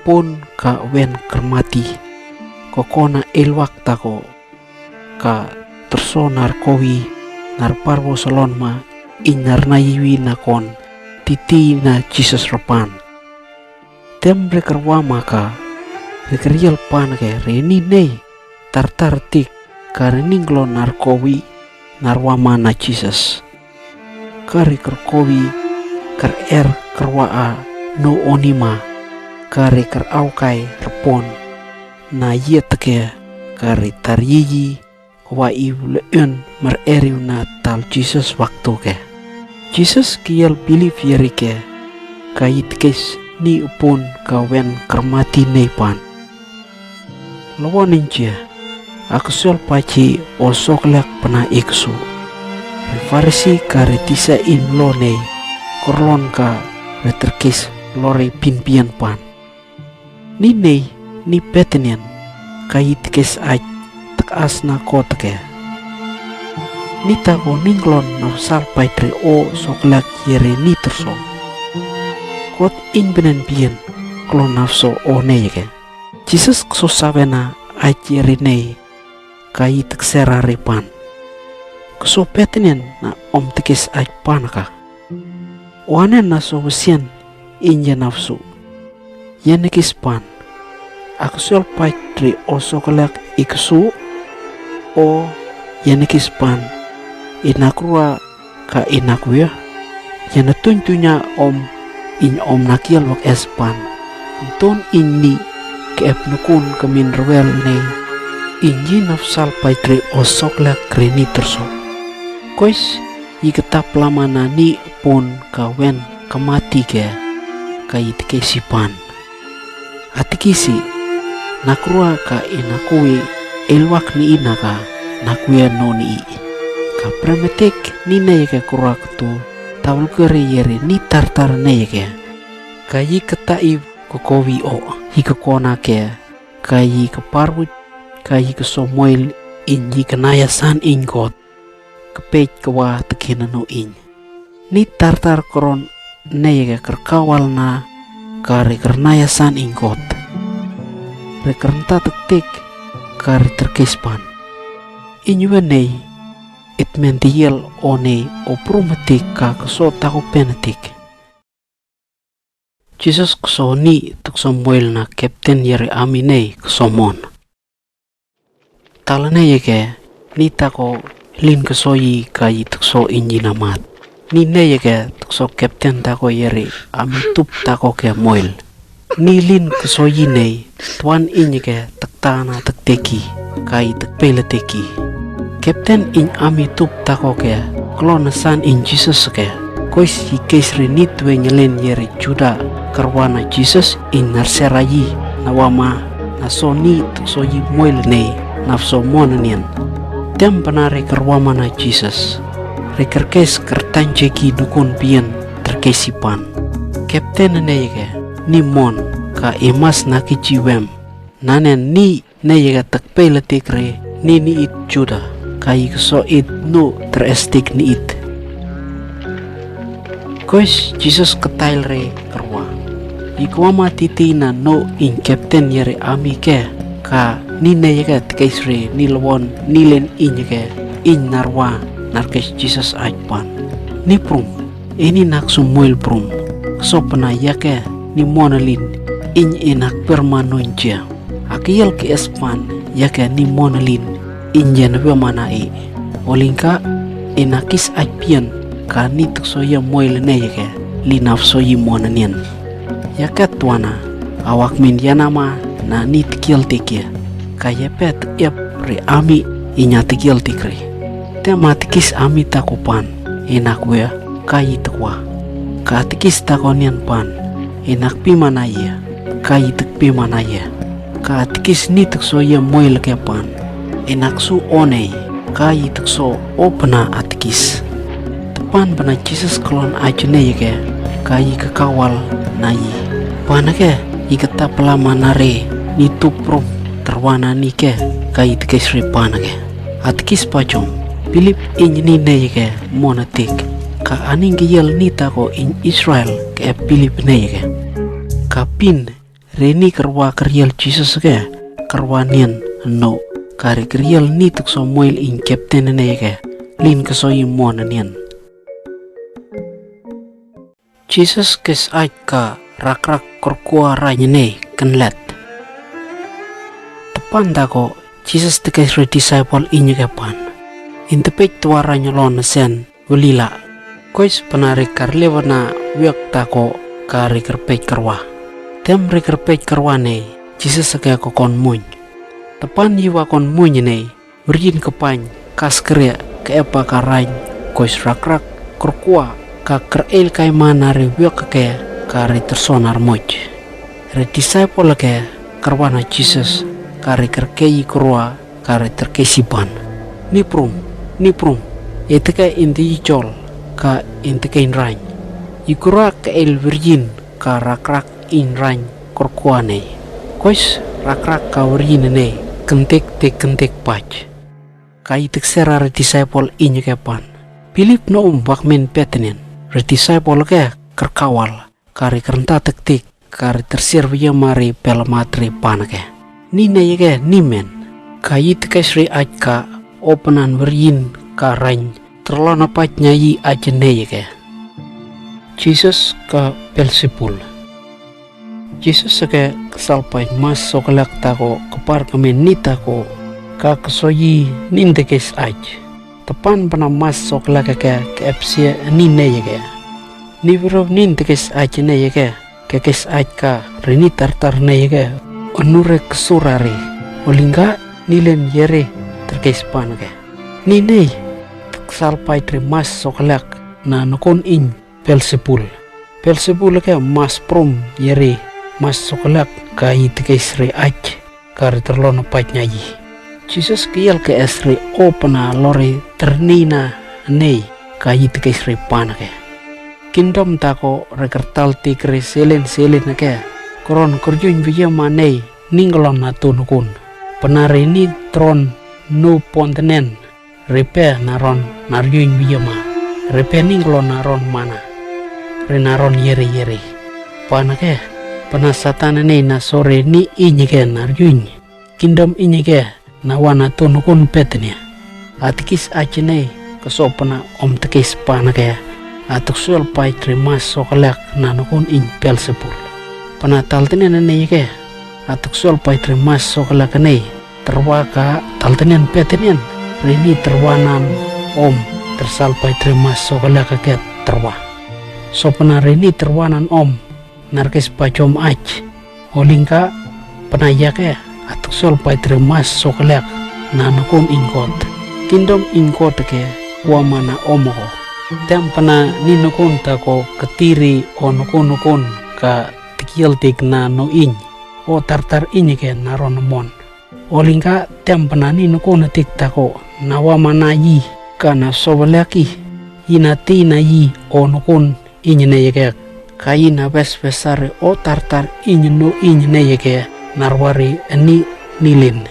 pon ka wen kermati. Kokona elwak tako ka terso nar kowi, nar parwo salon ma, in nar na yiwi nakon, titi na Jisus repan. Tem re kerwama ka, re keriel pan ke re ni nei, tartar tik, ka re ninglo nar kowi, nar wama na Jisus. Ka re ker kowi, ker er, ker wa a, no onima, ka re ker aukai, repon, na yie teke, ka re tar yiyi, wa iw le un mer eriw na tal Jisus waktu ke. Jisus kiel bilif yeri ke, ka yit kes ni upun ka wen kermati nei pan. Lowon inje, aku sol paci o sok lek pena iksu. Re Farisi ka re tisa in lo nei, korlon ka re terkes lore pinpian pan. Ni nei, ni petenen, ka yit kes aj, tek as na kot ke. Ni tako ninglon na sal pait re o sok lek yeri ni terso. Kot in benen bien, klon nafso o nei ke. Jisus keso sawe na aj yeri nei, ka yit ksera re pan. Keso petenen na om tekes aj pan ka. Oanen na so wesien in ye nafsu. Yenekis pan. Aku sol pait re o sok lek iksu. O yenekis pan. Inakrua ka inakwia. Yene tuny tunya om in om nakiel wak es pan. Ton in ni ke ep nukun kemin rewel nei. Inyi nafsal paitri o soklek ri ni terso. Kois, i ketap lama na ni pun ka wen ka mati ke, ka i teke sipan. Atikisi, nakrua ka i nakuwi, elwak ni i naka, nakuwi no ni i. Ka premetik ni neye ke krua ketu, tawal kere yeri ni tartar neye ke. Ka i keta i kokowi o, i kekona ke, ka i keparwit, ka i kesomoil, inyi kenaya san ing Kot. Kepej kewa tekinanu ing. Ni tartar keron neye ke kerkawal na ka ri kernaya san ing Kot. Ri kerenta tektik ka ri terkespan. Inyi wenei, it mentiel o nei o prumetik ka keso tako penetik. Jisus keso ni tekso moil na kepten yeri ami nei keso mon. Tala neye ke ni tako lin keso i ka i tekso inyi na mat. Ni neye ke tekso kepten tako yeri ami tup tako ke moil. Ni lin keso i nei tuan inyi ke tektana tekteki ka i tekpele teki. Kepten ing ami tup tako ke klon na san ing Jisus ke. Kois i kes ri ni tueng len yeri Juda kerwa na Jisus ing narsera i na wama na so ni tekso i moil nei nafso mon nien. Tem pana ri kerwama na Jisus. Ri kerkes kertanjeki nukun pien terkesipan. Kepten neye ke ni mon ka i mas na kiji wem. Nanen ni neye ke tekpele tekre ni ni it Juda ka i keso it nu terestik ni it. Kois Jisus ketail re kerwa. I kewama titi na nu ing kepten yeri ami ke ka ni neye ke tekes re ni lewon ni len inye ke ing narwa narkes Jisus aid pan. Ni prum. Ini nak su moil prum. Keso pana yake ni monalin. Ing inak permanun je. Akiyel ke espan yake ni monalin. Ing yen we mana i. Olingka inak kis aid pien ka ni tekso ye moil ne yake. Linaf so yi monanien. Yake tuana. Awak min yanama na ni tekiel tekie. Ka yepet ep re ami inya tekiel tekre. Te ma tekis ami tako pan. Inak we ka i tekwa. Ka tekis tako nien pan. Inak pimana ye. Ka i tek pimana ye. Ka tekis ni tekso ye moil ke pan. Inak su one. Ka i tekso o pena atekis. Tepan pena Jisus kelon aid ne yake. Ka i kekawal na i. Pana ke i keta pela mana re ni tup prom terwana ni ke. Ka i tekis re pana ke. Atekis pajong, Pilip ing ni ne yake monatik, ka aning kiyel ni tako ing Israel ke ep Pilip ne yake. Ka pin, re ni kerwa keriel Jisus ke, kerwa nien no, ka re keriel ni tekso moil ing kepten ne yake, lin keso i monanien. Jisus kes aid ka rakrak kerkua rany ne kenlet. Tepan tako Jisus tekes re disaipol inye ke pan. Intepej tua rany lon sen welila. Kois pena re karlewa na wiak tako ka re kerpej kerwa. Tem re kerpej kerwa ne Jisus ke kokon muny. Tepan yiwa kon muny ne. Wirjin kepany, kas kere, ke epa ka rany, kois rakrak, kerkua, ka kerel kaimana re wiak ke, ka re tersonar moj. Re disaipol ke, kerwana Jisus, ka re kerkei kerwa, ka re terkesipan. Ni prum, ni prum, eteke inte ijol, ka inteke inrany. Ikura ke el wirjin, ka rakrak inrany. Kerkua ne. Kois rakrak ka wirjin ne kentek te kentek paj. Ka i teksera re disaipol inye ke pan. Pilip no um wak men petenen. Re disaipol ke kerkawal. Ka re kerenta tektik. Ka re tersier wiye ma re pelamat re pan ke. Ni ne yake ni men. Ka i tekes re aid ka o penan wirjin ka rany. Terlona paj nya i aid ne yake. Jisus ka Belsebul. Jisus ke kesal paj mas sokelek tako kepar kemen ni tako ka keso i ni ntekes aid. Tepan pena mas sokelek ke ke epsie ni ne yake. Ni biro ni ntekes aid ne yake ke kes aid ka re ni tartar ne yake. Onu re kesura re. Olingka nilen yeri tărkes pan ke. Ni nei tăksal paid ri mas sokalek na nukun ing Belsebul. Belsebul ke mas prum yeri mas sokalek ka i tărkes ri aj ka ri tărlon paid na i. Jisus kiyel ke es ri o pana lori tărni na nei ka i tărkes ri pan ke. Kingdom tako ri kărtal tik ri selen selen ke. Koron kyrjuñ biyem ma nei ning kolon na tu nukun. Pana ri ni tron nu pontenen. Ri pe na ron na rjuñ biyem ma. Ri pe ning kolon na ron mana. Ri na ron yeri yeri. Pana ke. Pana Satan nei na sori ni ing ke na rjuñ. Kingdom ing ke na wa na tu nukun pe tenia. Atikis aci nei ke so pana om tikis pana ke. Atuk suel paid ri mas sokalek na nukun ing Belsebul. Pana tal tenia nei ke. Atuk suel paid ri mas sokalek nei. Tărwa ka tal tenian pe tenian. Ri ni tărwa nan om tărsal paid ri mas sokalek ke tărwa. So pana ri ni tărwa nan om narkes pajom aj. Oling ka pana ya ke atuk suel paid ri mas sokalek na nukun ing Kot. Kingdom ing Kot ke wa ma na om ko. Tem pana ni nukun tako ketiri o nukun nukun ka tikiyel tik na nu ing. O tartar ing ke na ron mon. Oling ka tem pana ni nukun tik tako na wa ma na i ka na sokalek i. I na ti na i o nukun ing nei ke. Ka i na wes wesar ri o tartar ing nu ing nei ke. Narwa ri ni nilen.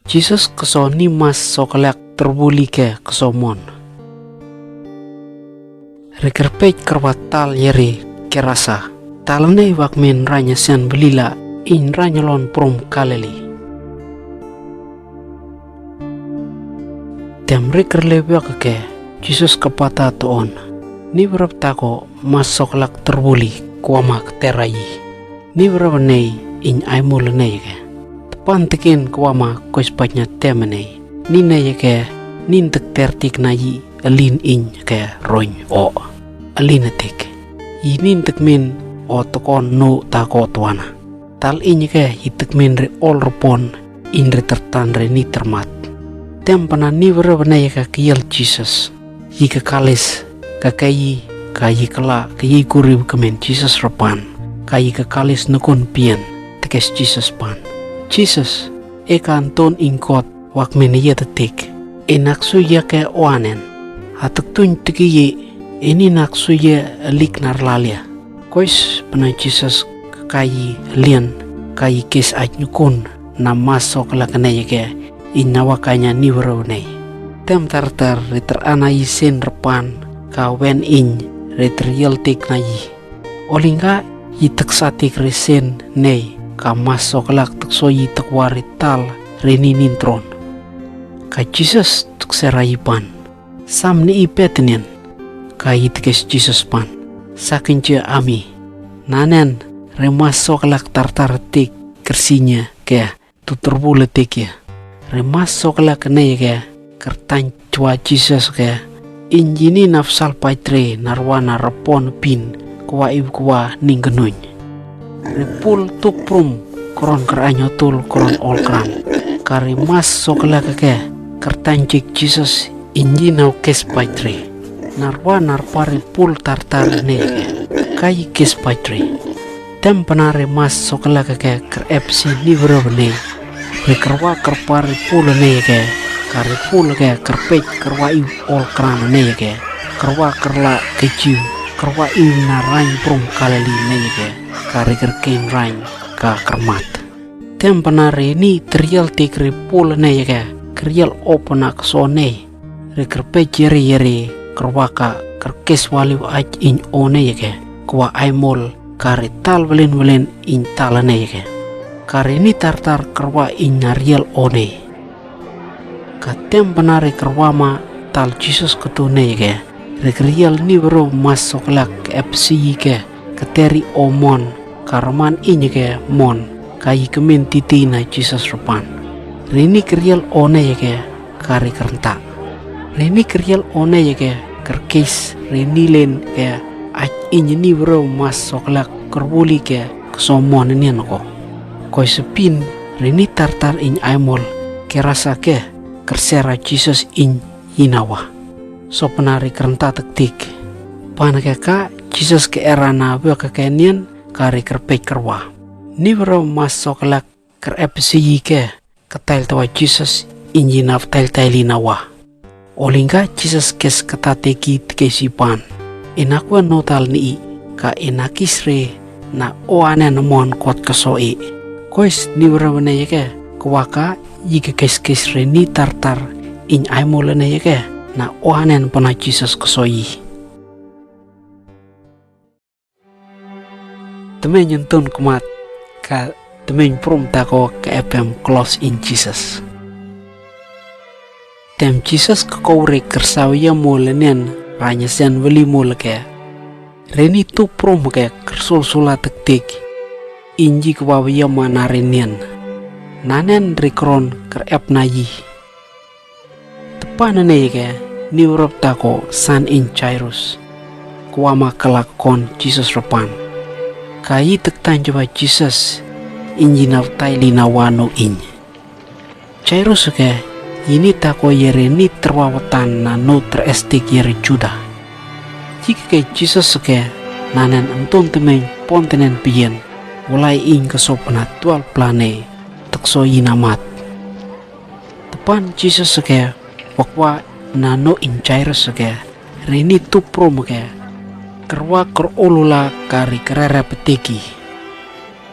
Jisus ke so ni mas sokalek tărbuli ke ke so mon. Ri kărpej kărwa tal yeri Gerasa. Tal nei wak men ranya sen belila ing ranya lon prum Galili. Tem ri kărle wak ke Jisus ke pata toon. Ni wrep tako mas sokalek tărbuli ke wa ma ke tera i. Ni wrep nei ing ai mul nei ke. Tepan tikin ke wa ma kois pajna tem nei. Ni nei ke nin tek ter tik na i alin ing ke roñ o. Alin tik. I nin tek men o tokon nu tako tuana. Tal ing ke i tek men ri ol rupon ing ri tărtan ri ni tărmat. Tem pana ni wrep nei ke kiyel Jisus. I ke kalis ka kai i ka i kela ka i kuri ke men Jisus repan. Ka i ke kalis nukun pien tekes Jisus pan. Jisus e ka anton ing Kot wak men i tetik. E naksu ya ke oanen. Atuk tuñ tiki i e ni naksu ya lik nar lalia. Kois pana Jisus ke kai i lien ka i kes aj nukun na mas sokalek nei ke ing na wa kanya ni wrep nei. Tem tartar ri tărana i sen repan ka wen ing ri tăryel tik na i. Oling ka i teksa tik ri sen nei ka mas sokalek tekso i tekwa ri tal ri ni nin tron. Ka Jisus tekse ra i pan. Sam ni i pe tenian ka i tekes Jisus pan. Sakin je ami. Nanen ri mas sokalek tartar tik kersinya ke tu tărbul tik ya. Ri mas sokalek nei ke kertañ jua Jisus ke. Ing i ni nafsal paid ri narwa na repon pin ke wa iw ke wa ning kenuñ. Ri pul tuk prum koron kerañ otul koron ol kran. Ka ri mas sokalek ke kertañ jik Jisus ing i nau kes paid ri. Narwa narpa ri pul tartar nei ke. Ka i kes paid ri. Tem pana ri mas sokalek ke kerep si ni wrep nei. Ri kerwa kerpa ri pul nei ke. Ka ri pul ke kerpej kerwa iw ol kran nei ke. Kerwa kerla ke jiw. Kerwa iw na rañ prum Galili nei ke. Ka ri kerkeng rañ ka kermat. Tem pana ri ni tăryel tik ri pul nei ke. Keriel o pana keso nei. Ri kerpej yeri yeri kerwa ka kerkes waliw aj ing o nei ke. Ke wa ai mul ka ri tal welen welen ing tal nei ke. Ka ri ni tartar kerwa ing na riel o nei. Ka tem pana ri kerwa ma tal Jisus ketu nei ke. Ri keriel ni wrep mas sokalek ke epsi i ke. Ke teri o mon ka reman ing ke mon ka i kemen titi na Jisus repan. Ri ni keriel o nei ke ka ri kerenta. Ri ni keriel o nei ke kerkes ri ni len ke aj ing ni wrep mas sokalek kerbuli ke keso mon nen ko. Koi sepin Ri nit tar-tar íñ aimol ke rasa ke kerser a Jisas íñ yinawah, sopna ri kerenta tektik. Pan ke ka Jisas ke era na bơ ke ke nien ka ri kerpej kerwa. Ni bra mas sokelak ker ep sii ke ketail tawa Jisas íñ yinawah tail-tail yinawah. Olingka Jisas kes kata teki tekesi pan. Inakue notal ni i ka inakis re na o anen mon kot keso i. Kois ni bra bene yeke kewaka i ke kes-kes re ni tar-tar íñ aimol ne yeke na o anen pana Jisas keso i. Temen yentun kemat ka temen prum tako ke epem klos in Jisas. Tem Jisas ke kau re kersawi ya mol nen ranya sen weli mol ke. Reni tu prum ke kersul sula tektik. Inji ke wawi ya mana renien. Nanen rikron ker ep na yi. Tepan ne yeke ni urap tako san in Jairus. Kuama kelak kon Jisas repan. Kayi tek tan jaba Jisas inji naftai lina wano in. Jairus ke ini tako yere ni terwawatan na no terestik yere Juda. Jike ke Jisas ke nanen entun temeng pontenen piyen. Walai in ke sopena tual plane tekso inamat. Tepan Jisas ke wakwa na no in Jairus ke reni tuprum ke kerwa ker ulula kari kerere peteki.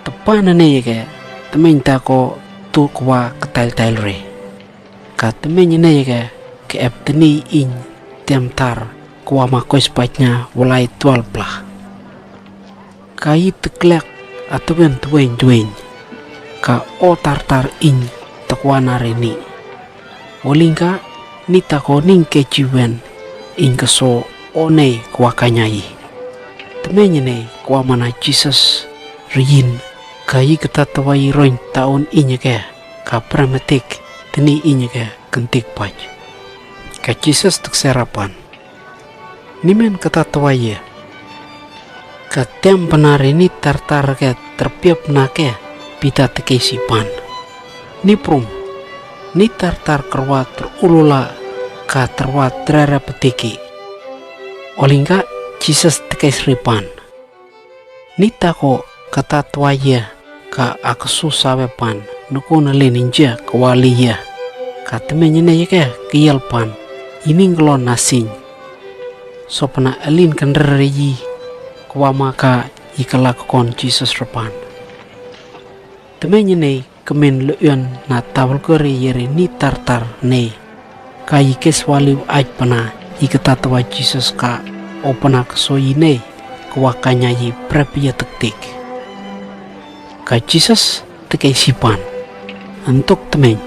Tepan ne yeke temeny tako tu kwa ketail-tail re. Ka temeny ne yeke ke ep teni in tem tar kwa ma kois pachnya walai tual pla. Kayi teklek atuwen tuwen tuwen ka o tar-tar in tekwa na reni. Walingka ni tako ning ke jiwen in keso o nei kwa kanyayi. Temeny nei kwa mana Jisas riyin kayi keta tawayi roin taun inyeke ka premetik teni inyeke kentik pach. Ka Jisas teksera pan. Nimen keta tawaye. Ka tem pena reni tar-tar ke terpiep na ke pita tekesi pan. Ni prum ni tar-tar kerwa terulula ka terwa terere peteki. Olingka Jisas tekes ripan. Ni tako keta tawaye ka akesu sawe pan nukun alen inje kewali ye. Ka temeny ne yeke keyel pan ining kelon nasing. Sopena alin kendere yi kewama ka ikelak kon Jisas repan. Temeny ne kemen le'en na tabel kere yere ni tar-tar ne. Kayi kes wali ach pena iketa tawa Jisas ka o pena keso yi ne kwa kanyayi prep ye tektik. Ka Jisas tekesi pan. Entuk temeny.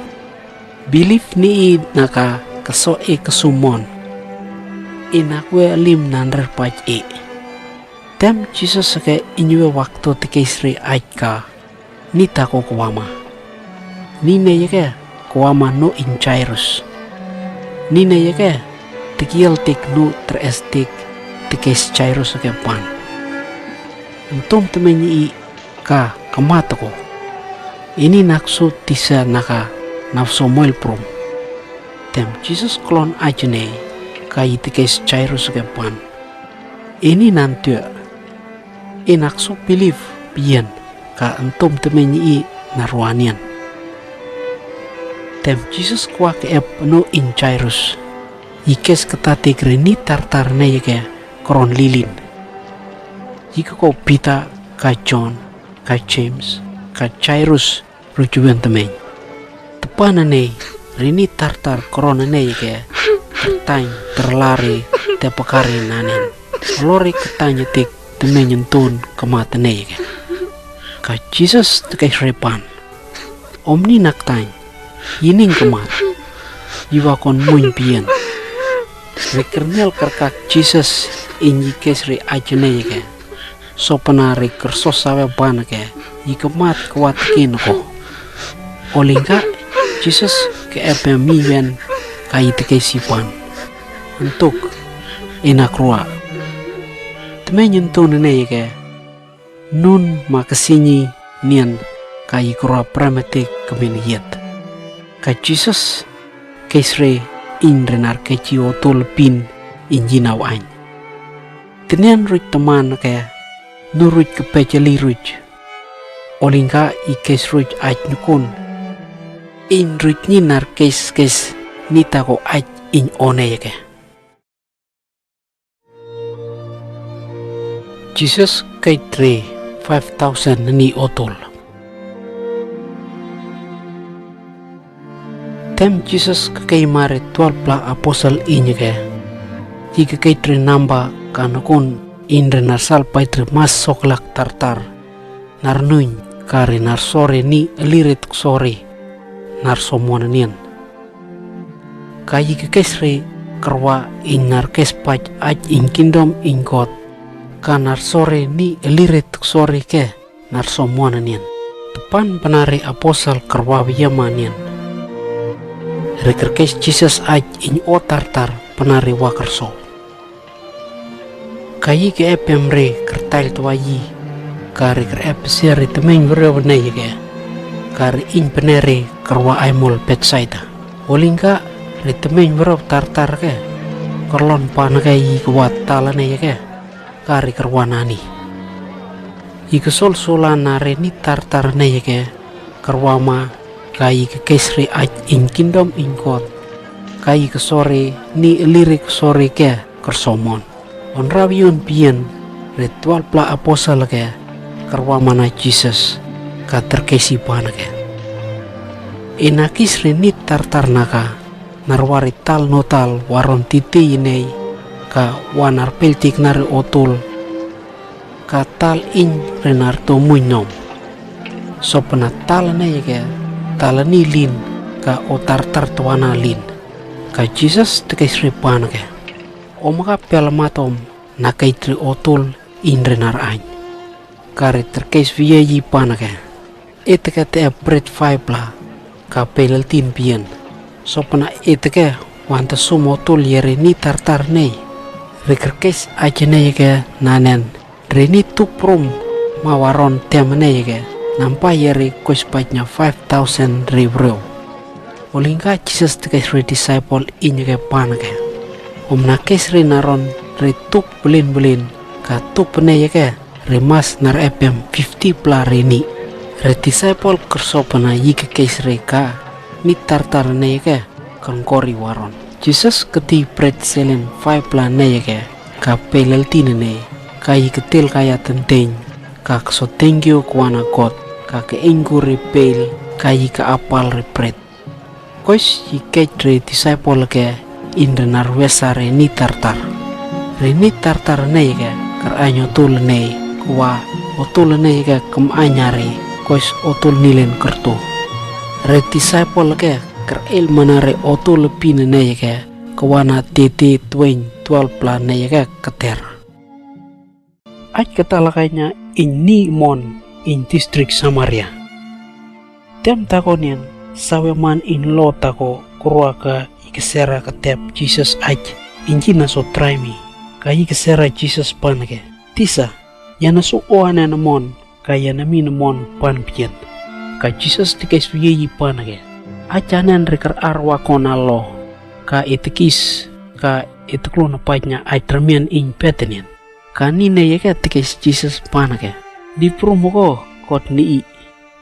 Bilif ni i naka keso e kesumon. Inakwe lim nandrer pach e. Tem Jisas ke inywe waktu tekesri ach ka. Ni tako kewama. Ni ne yeke kewama no in Jairus. Ni ne yeke tekiel tik no terestik tekes Jairus ke pan. Entum temeny i ka kemat ko. Ini naksu tisa naka nafso moil prum. Tem Jisas kelon ajene kayi tekes Jairus ke pan. Ini nantue. Inaksu pilif piyen ka entum temeny i naruanien. Tem Jisas kwa ke ep no in Jairus. Ikes ketatik reni tar-tar ne yeke keron lilin. Ike ko Pita ka John ka James ka Jairus rujuwen temeny. Tepan ne reni tar-tar keron ne yeke tertany terlari tepekari nanen. Lori ketany tik temeny entun kemat ne yeke. Ka Jisas tekes ripan. Om ni naktany. Ining kemat. Iwa kon muin piyen. Ri kernel kerkak Jisas inyi kes ri ajene yeke. Sopena ri kersos sawe ban ke ikemat kewat kin ko. Olingka Jisas ke epe miwen kayi tekesi pan. Entuk inak rua. Temeny entun ne yeke. Nun ma kesinyi nien ka i kërwa prem tih kmen yiët. Ka Jisas keis ri ing re nar kei chi otol pin ing jinaw añ. Tinian ruj tëman ke nu ruj ke pechali ruj. Olingka i keis ruj ach nukun. Ing ruj ni nar keis keis ni tako ach ing one yeke. Jisas kei tre five thousand ni otol. Tem Jisas ke kei ma re twelve pla apostol ing ke. Ji ke kei tre namba ka nukun ing re nar sal pai tre mas soklak tartar. Nar nuñ ka re nar sore ni alirit sore. Nar somon nien. Ka i ke keis re kërwa ing nar keis pach ach ing kingdom ing Kot. Ka nar sore ni alirit sore ke nar somon nien. Tëpan pna re apostol kërwa wia ma nien. Re kërkeis Jisas ach ing o tartar pna re wa kërso. Ka i ke epem re kërtail twa i. Ka re kërep se re tëmëñ wërëw ne yeke. Ka re ing pene re kërwa aimol Betsaida. Olingka re tëmëñ wërëw tartar ke. Kërlon pan ke i ke wa tal ne yeke. Ka re kërwa nani. I ke sol sola na re ni tartar ne yeke. Kërwa ma ka i ke keis re ach ing kingdom ing Kot. Ka i ke sore ni alirit sore ke kër somon. Onra wion pien re twelve pla apostol ke kërwa ma na Jisas ka tërkeis i pan ke. Ina keis re ni tartar na ka nar wa re tal no tal waron titi inei ka wa nar peltik na re otol ka tal ing re nar to muñ nom. Sopna tal ne yeke tal ni lin ka o tartar twa na lin. Ka Jisas tërkeis re pan ke. Om ka pel matom na kei tre otol ing re nar añ. Ka re tërkeis wia i pan ke. Ete ke te ep bret five pla ka pelel tin pien. Sopna ete ke wanta sum otol yere ni tartar nei. Re kërkeis ache ne yeke nanen. Re ni tup prum ma waron tem ne yeke. Nampa yere kois pachna five thousand re wërëw. Olingka Jisas tërkeis re disciple ing ke pan ke. Om na keis re naron re tup belin belin ka tup ne yeke. Re mas nar epem fifty pla re ni. Re disciple kërso pna i ke keis re ka ni tartar ne yeke kërngkori waron. Jisas keti bret selen five pla ne yeke ka pelel tin ne ka i ke tel kaya tenteng ka kso tengkio kwana Kot ka ke engkur re pel ka i ke apal re bret. Kois i kei tre disciple ke ing re nar wesa re ni tartar. Re ni tartar ne ke kër añ otol ne ke wa otol ne ke kem añ are kois otol nilen kërto. Re disciple ke kër el mana re otol pin ne ke ke wa na tete tweng twelve pla ne ke keter. Ach ke talakaina ing ni mon ing distrik Samaria. Tem tako nien sawe man ing lo tako kërwa ka i ke sera ke tep Jisas ach ing jina so trai mi ka i ke sera Jisas pan ke. Tisa, yana so o anen mon ka yana min mon pan pien. Ka Jisas tikeis wieyi pan ke. Ach anen re kër arwa kona lo ka i tikis ka i tiklon pachnya ach tremian ing petenien. Ka ni ne yeke tikeis Jisas pan ke. Ni prum ko kot ni i.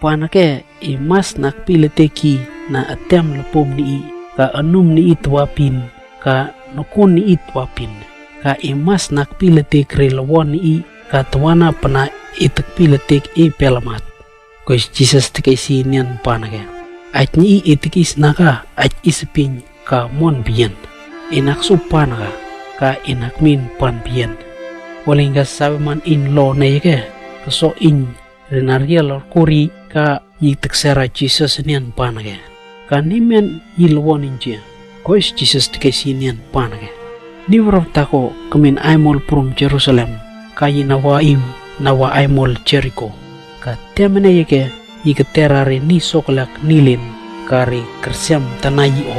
Pan ke i mas nakpi letek i na atem lepum ni i ka anum ni i twa pin ka nokun ni i twa pin. Ka i mas nakpi letek re lewon ni i ka twa na pena i tekpi letek i pelamat. Kois Jisas tikeis i nien pan ke. Ach ni i i tikis na ka ach i sepin ka mon bien. I naksu pan ka ka i nakmin pan bien. Waling ka sawe man in lo ne yeke. Keso in re nariel kuri ka i teksera Jisas nien pan ke. Ka ni men i lewon in jia. Kois Jisas tikeis i nien pan ke. Ni wrok tako kemin aimol prum Jerusalem ka i nawa im nawa aimol Jeriko. Ka temene yeke i ketera re ni soklak nilin ka re kersem tana i o.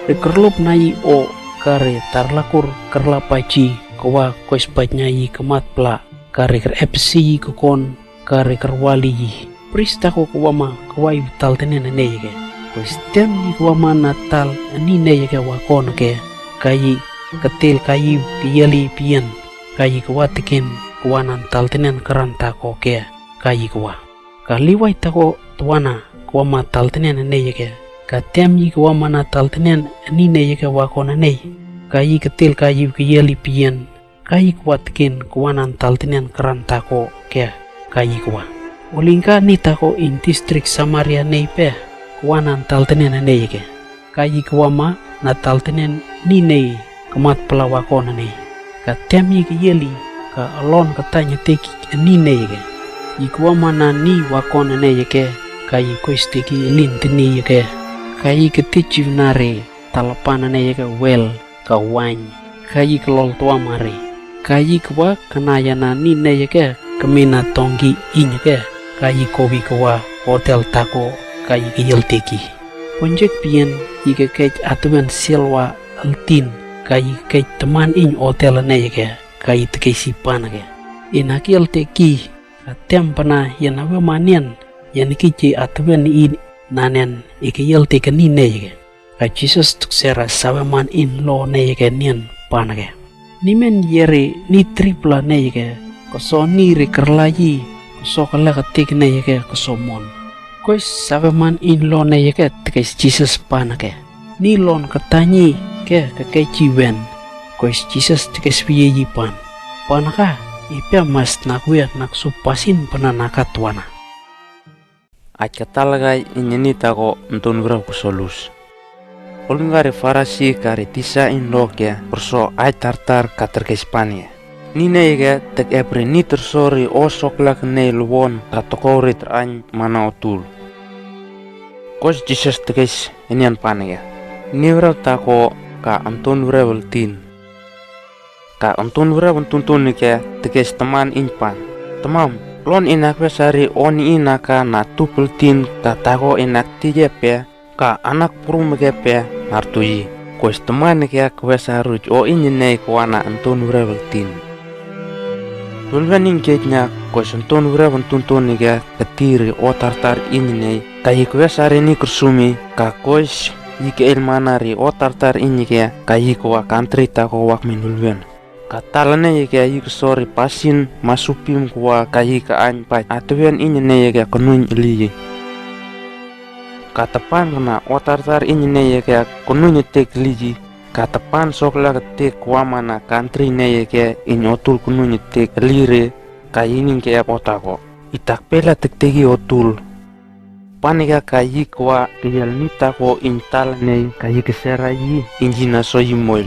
Re kerlup na i o ka re tarlakur kerlapa ji kewa kois pachnya i kemat pla ka re kerepsi i kekon ka re kerwali i. Prist takô kawama kawai u tal tenen aneike. Kois tem i kawama na tal ani neike wakon ke, kayi katel kayi kayeli pien, kayi kawa teken kawa na tal tenen karan takô ke, kayi kawa. Ka Liwai takô tawana kawama tal tenen aneike. Ka tem i kawama na tal tenen ani neike wakon anei, kayi katel kayi kayeli pien, kayi kawa teken kawa na tal tenen karan takô ke, kayi kawa. Olingka ni takô in distrik Samaria nei pe kawa na tal tenen aneike. Kayi kawama na tal tenen ni nei kamat pala wakon anei. Ka tem i kayeli ka alon katanya teki ani neike. I kawama na ni wakon aneike, kayi kois teki lin teni ke, kayi ketichiv nare talapan aneike wel ka wany, kayi kalol tawama re. Kayi kawa kanaya na ni neike kemena tongki iñke, kayi kowi kawa otel takô, kayi kayel teki. Ponjek pien i kakej atwen selwa altin, kayi kakej taman iñ otel aneike, kayi tekei sipan ke. Inakyel teki, ka tem pana yan awe manen, yan kije atwen i nanen i kayel teki ni neike. Ka Jisus tuksera sawe man in lo neike nien panke. Ni men yeri ni tripla neike, koso ni ri kerlayi, koso kala katek neike koso mon. Kois sawe man in lo neike tekes Jisus panke. Ni lon katanyi ke kakei chiwen. Kois Jisus tekes wiyeyi pan. Panka, ipia mas nakwe naksu pasin pana naka tawana. Ach katalakai iñani takô Anton Wrab koso lus. Olingka ri Farasi ka ri tisa in loke, perso ach tartar ka terkes panke. Ni neike tek epre ni terso ri osoklak nei lwon ka tokori terañ mana otul. Kois Jisus tekes inian panke. Ni Wrab takô ka Anton Wrab altin. Ka Anton Wrab antuntunike tekes taman in pan. Tamam, lon inakwe sari oni inaka na tupel tin ka takô inak tije pe, ka anak prum ke pe nartuyi. Kois tamanike kwe saruj o inye nei kawana Anton Wrab altin. Lulwen in kejna kois Anton Wrab antuntunike ketiri o tartar inye nei, kayi kwe sari ni kersumi, ka kois yike el mana ri o tartar inyike, kayi kawa kantri takô wak min lulwen. Ka tal neike yike sori pasin masupim kawa kayi ka añ pach atwen inyike knuñ liyi. Ka tapan kena o tartar inyike knuñ tek liyi. Ka tapan soklak tek kawa mana kantri neike in otul knuñ tek lire, kayi ningke ep o takô. Itak pela tek teki otul. Panike kayi kawa keyel ni takô in tal nei kayi kesera yi in jina soyi moil.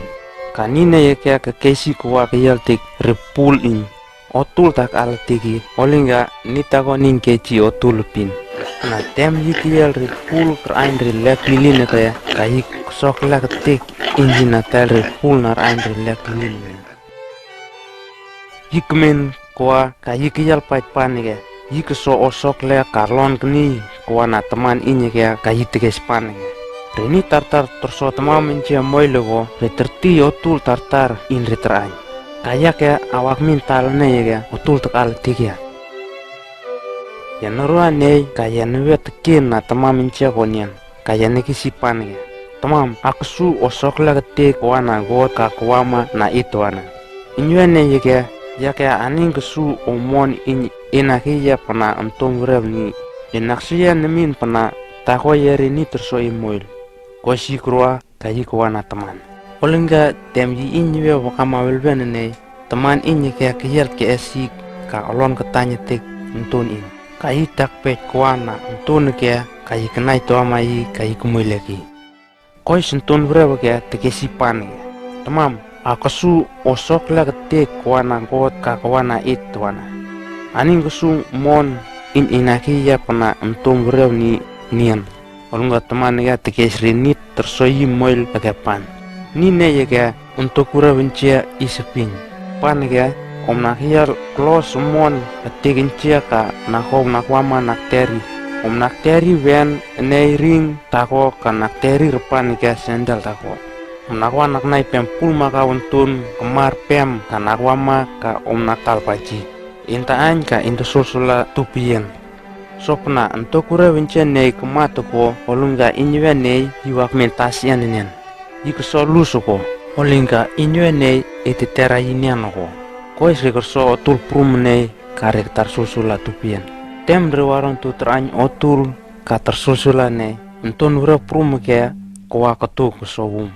Ka ni neike keisi kawa keyel tek ri pul in. Otul tak al teki, olingka ni takô ningke chi otul pin. Na tem yi keyel ri pul kerañ ri lek lilin ke, kayi soklak tek in jina tel ri pul na rañ ri lek lilin. Yik men kawa kayi keyel pait panike. Yik so osok le ka lon keni kawa na taman inyike kayi tekes panike. Ri ni tartar terso taman menje moil ko ri terti otul tartar in ri terañ. Kayi ke awak min tal neike otul tekal tikia. Yan rua nei ka yan we tekin na taman menje ko nian. Ka yan neki si panike. Tamam, ak su osok le kete kawa na God ka kawa ma na ito ana. Inye neike, ya ke aning kesu o mon in inaki ya pana Anton Wrab ni. Inak su ya nemin pana takô yeri ni terso i moil. Kosi krua kayi kawa na taman. Olingka tem yi inye we wakama welwen nei. Taman inyike keyel ke esik ka olon ketanye tek Anton in. Kayi tak pet kawa na Anton ke kayi kenai toama yi kayi kemoil leki. Kois Anton Wrab ke tekesi panike. Tamam, ak su osok le kete kawa na God ka kawa na ito ana. Aning kesu mon in inaki ya pana Anton Wrab ni nian. Olingka taman ke tekes ri ni terso i moil ke pan. Ni neike Anton Wrab nje i sepin. Panike, om nak yal klos mon ketik nje ka nako om nak wama nak teri. Om nak teri wen nei ring takô ka nak teri repan ke sendal takô. Om nak wa nak nai pem pul maka Anton kemar pem ka nak wama ka om nak tal paji. Inta añ ka inta sulsula tupien. Sopna nto kure win chen nei kmat ko, olunga inywe nei iwak min tas ian nen. Iko so lus ko, olunga inywe nei ete tera inian ko. Kois rek so otul prum nei ka rek tar susu la tupian. Tem re waron tu terany otul ka tar susu la nei, nton wura prum ke ko wa ketuk so wum.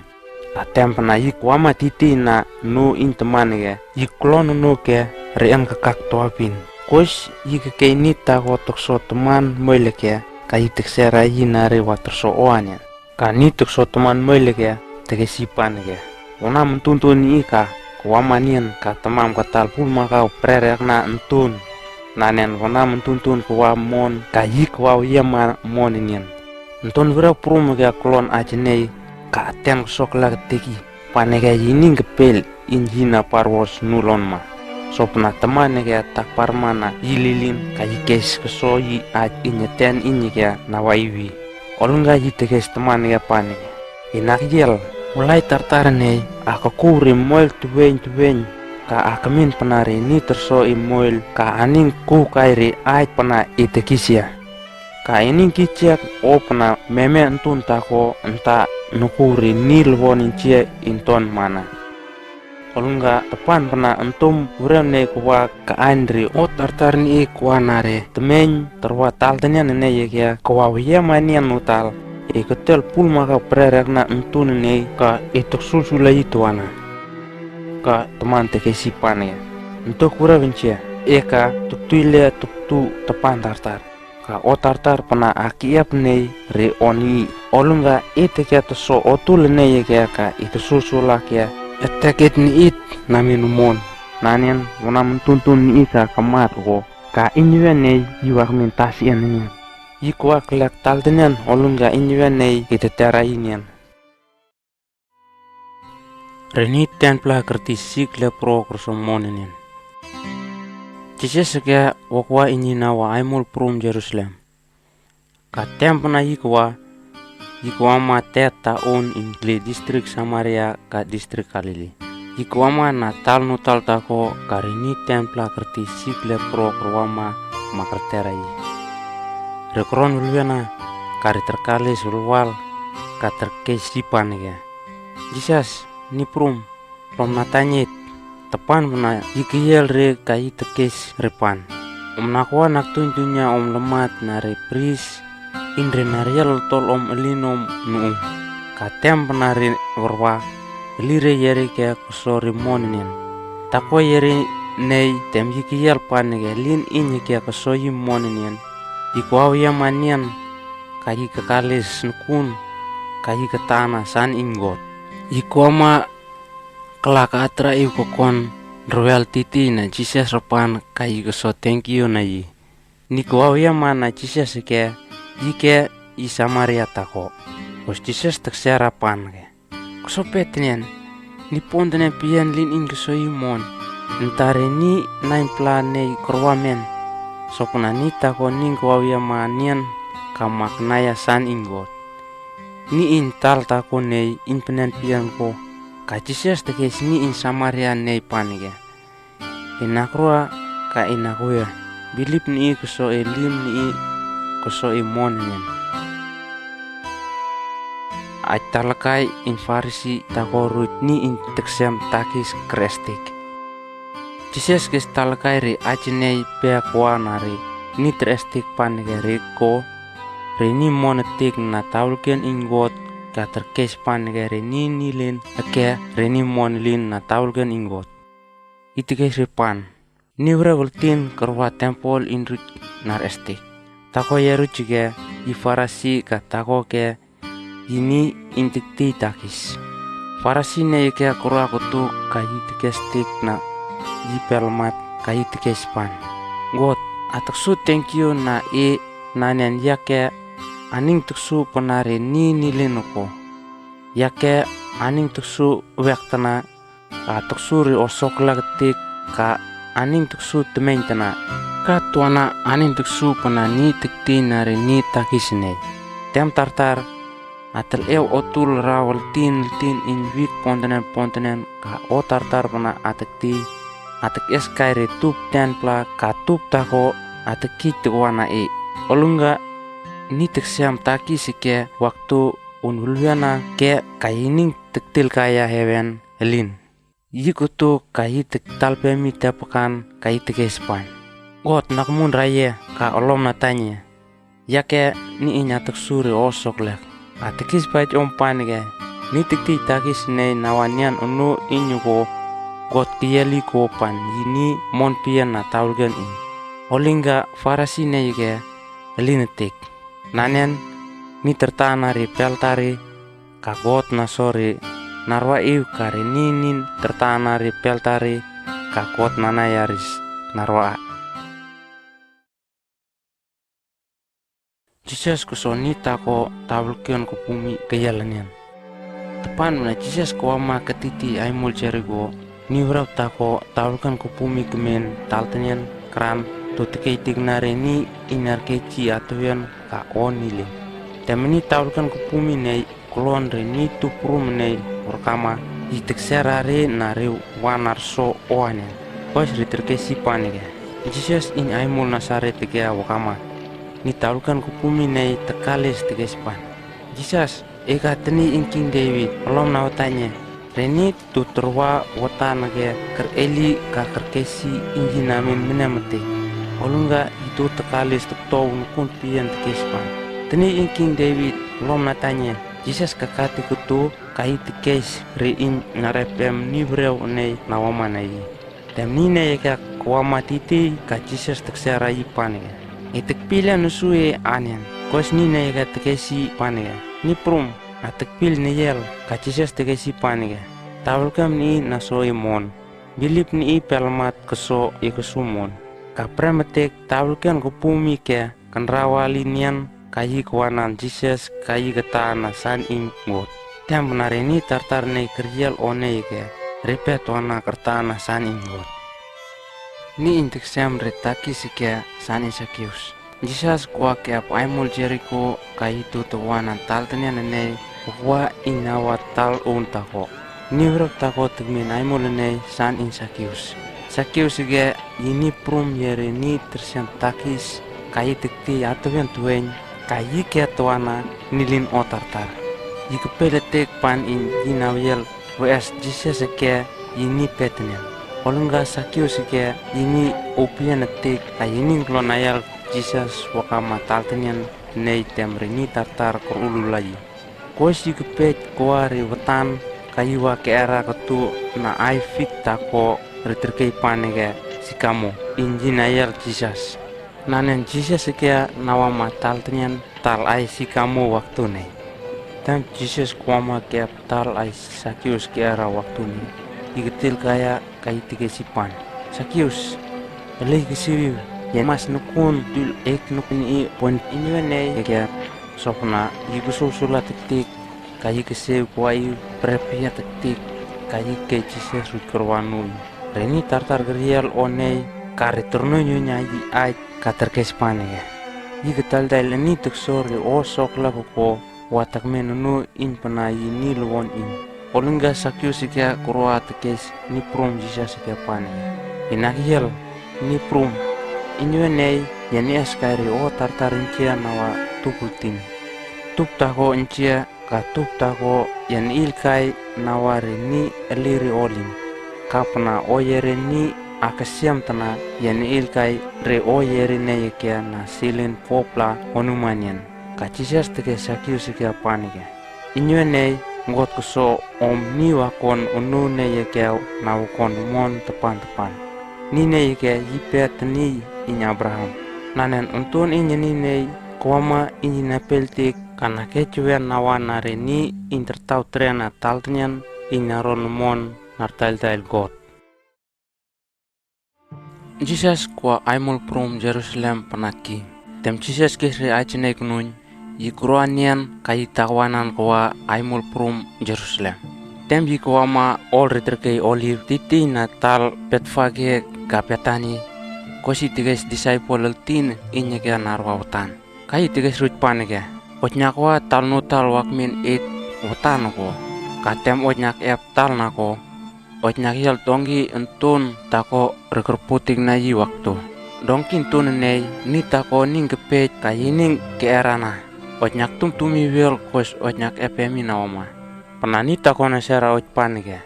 Ka tem pna yik wama titi na nu in teman ke, yik klon nu ke re en ke kak tuapin. Kois yik ke ini tako tok so teman moil ke, ka yik tek sera ina re wa tar so oan ian. Ka ni tok so teman moil ke, teke sipan ke. Wona mentuntun i ka, ko wama nian ka temam ka tal pul maka prerek na ntun. Nanen wona mentuntun ko wa mon, ka yik wa yama mon nian. Nton wura prum ke klon ache nei, ka aten ko sok lak teki. Pane ke ining ke pel in hina parwos nulon ma. Sopna temane ke tak parmana ililin ka ikes ke so i aj inyeten inyi ke na waiwi. Olunga itekes temane ke pane ke. Inak yel, ulai tartar nei, aka kuri moil tuwen tuwen, ka aka min penari ni terso i moil, ka aning ku kairi aj pena itekisia. Ka ining kiciak o pena meme ntun tako nta nukuri ni lwon incie inton mana. Olunga tepan pena ntum wren nei kuwa ka andri o tartar ni i kuwa nare temeny terwa tal tenian nei ye kia kuwa wiya manian nutal. I ketel pul maka prerek na ntun nei ka i tuk sulsula i tuana. Ka teman teke sipan ya. Ntuk wren cia. Eka tuk tuile tuk tu tepan tartar. Ka o tartar pena aki ep nei re oni. Olunga ite kia teso otul nei kia ka ite sulsula kia. Etek it ni it na minumon. Nanen wona mentuntun ni ika ka mat ko. Ka inywe nei iwak min tas ian nian. Ikwak lek tal tenian olunga inywe nei ite tera inian. Reni tenpla kerti sik le pro kerso mon nen. Jises ke wokwa inyina wa aimol prum Jerusalem. Ka tem pena ikwa, ikwa ma tet ta un inkli distrik Samaria ka distrik Galili. Ikwa ma na tal nutal tako ka reni tenpla kerti sik le pro kerwa ma ma kertera i. Re kron ulwena ka re terkale sulwal ka terke sipan ke. Jises, ni prum, rom na tanyit, tepan pena ikiel re ka itekes re pan. Om nakwa nak tun tunya om lemat na re pris, in re nariel tol om elin om nu. Ka tem pena re werwa, eli re yeri ke keso re mon nen. Tako yeri nei tem ikiel pan ke lin in ke keso i mon nen. Ikwa wiya manian, ka ikekale snekun, ka iketana san ingot. Ikwa ma kelak atra i kokon rwel titi na Jises repan ka ikeso tengkiu na i. Ni kwawiya ma na Jises ke, ike i Samaria tako. Os Jises teksera pan ke. Keso petnen, ni pon tenen pian lin in keso i mon. Ntare ni nain pla nei kerwa men. Sopna ni tako ning kwawiya ma nian ka mak naya san ingot. Ni in tal tako nei in penen pian ko, ka Jises tekes ni in Samaria nei pan ke. Inak rwa ka inak wia, bilip ni i keso i lim ni i keso i mon nen. Aj talekai in Farisi tako ruit ni in teksem takis krestik. Jises kes talekai re aj nei pea kwa nare ni trestik pan ke re ko, re ni monetik na taulken ingot ka terkes pan ke re ni nilin eke re ni monelin na taulken ingot. Itekes re pan. Ni wre weltin kerwa tempol in ruit nar estik. Tako ya ruit ke i Farisi ka tako ke ini intik ti takis. Farisi ne ike kerwa kutuk ka itekes tik na ipelmat ka itekes pan. Got, atak su tengkiu na i nanen yake aning tuk su penare ni nilin ko. Yake aning tuk su wek tena ka tuk su ri osok lak tik ka aning tuk su temeng tena. Ka tuana aning tuk su pena ni tik ti nare ni takis nei. Tem tartar atel eu otul rawel tin tin in wik pontenen pontenen ka o tartar pena atek ti atek eskai re tup ten pla ka tup tako atek kit wana e. Olunga ni teks siam takis ika waktu un ulwiana ke ka ining tektil kaia hewen elin. Yik utu ka i tektal pemi tepakan ka i tekes pan. God nak mun raie ka olom na tanye. Yake ni inya tek suri osok lek. A tekis pait om pan ke. Ni tekti takis nei nawa nian unu inyu ko. God kiyeli ko pan yini mon pien na taulgen in. Olinga Farasi nei ke. Elin etik. Nanen ni tertana ri peltari ka God na sori narwa iu ka ri ni nin tertana ri peltari ka God na nayaris narwa a. Jises ko so ni tako taulken ko pumi ke yalanian. Tepan mena Jises ko ama ke titi aimul Jeriko. Ni wrap tako taulken ko pumi kemen taltanian kran to tekei tikna re ni inar keci atuan ka o nilin. Temeni taulken ko pumi nei kolon re ni tu prum nei wrkama i teksera re na re wanar so oanen. Kos re terkesi panike. Jises in aimul Nasaret teke wrkama. Ni taulken ko pumi nei tekalis tekesi pan. Jises, eka teni in King David, olom na watanye. Re ni tu terwa watana ke ker eli ka ker kesi inji namin menemete. Olunga itu tekalis tekto un kun pien tekesi pan. Teni in King David, olom na tanye. Jises kakati kutu kai tekes re in narepem ni breu nei na wamana i. Temeni nei eka ko ama titi ka Jises teksera i panike. I tekpil nusu e anen. Kos ni nei eka tekesi panike. Ni prum, a tekpil nei yel ka Jises tekesi panike. Taulkem ni na so i mon. Bilip ni i pelmat keso i kesu mon. Ka premetek taulken ko pumi ke. Kenrawali nian, kayi kwanan Jises, kayi ketana san in God. Tem nare ni tartar nei keriel one ke, ripet wana kertana san in God. Ni in teksem ri takis ke san in Sakius. Jises kwa ke ap aimul Jeriko, kayi tu tu wanan taltenian nei, wa inawa tal un tako. Ni wrok tako tekmin aimul nei san in Sakius. Sakius ke ini prum yere ni tersian takis, kayi tekti atuan tuan, kayi ke atuana nilin otartar. Yi kepele tek pan in inawiel wes Jises ke ini petenian. Olengga Sakius ke ini opian tek, kayi ini klonayal Jises wakama taltenian nei tem ri ni tartar kor ulu lai. Kosi kepet koa ri wetan, kayi wa ke era ketu na ai fit tako ri terkei pane ke sikamo, inji nayal Jises. Nanen Jises ke nawa ma taltenian tal ai sikamo waktu nei. Tem Jises kwama ke ap tal ai Sakius ke era waktu nei. Iketil kaya kayi tekesi pan. Sakius, elei kesiwi, ya mas nukun dul ek nukun i pon inyo nei ya ke sopna, yi kusul sula tektik, kayi kesiwi kwa i prepia tektik, kayi ke Jises rut kerwanu i. Reni tartar geriel onei, kare ternu nyonya i ai, ka terkesi pane ya. Yi ketal dal eni teksor i osok la ko, watak menunu in pena ini luon in. Olengga Sakius ke koroa tekes ni prum Jises ke pane. Inakiel ni prum. Inyo nei, ya ni askari o tartar inchia nawa tuputin. Tup tako inchia, ka tup tako, ya ni ilkai nawa re ni eliri olin. Ka pena o yere ni akasiam tena, ya ni ilkai re o yere nei ke na silin popla onumanian. Ka Jises teke Sakius ke pane ke. Inyo nei, ngot keso om ni wakon unu nei ke na wakon mon tepan-tepan. Ni nei ke yipet ni in Abraham. Nanen untun inyo ni nei, kwama inyo na peltik, kana ke cuwen nawa nare ni in tertau trena taltenian in naron mon nartail-tail God. Jises kwa aimul prum Jerusalem penaki. Tem Jises kisri ai cenei kunun, yi kruanian kayi takwanan kwa aimul prum Jerusalem. Tem yi kwama ol ri terkei Oliv titi na tal Petfage ka Petani, kosi tekes disaipol eltin inyo ke narwa wetan. Kayi tekes rut pane ke. Oj nyakwa tal nu tal wakmin it wetan ko. Ka tem oj nyak ep tal nako. Oj nyakial tonggi untun tako rekerputik na yi waktu. Dongki ntun nei, ni tako ning kepej ka yineng ke'erana. Oj ñak tumtumi wel kos oj ñak epemi na oma. Pena ni tako na sera oj pan ke.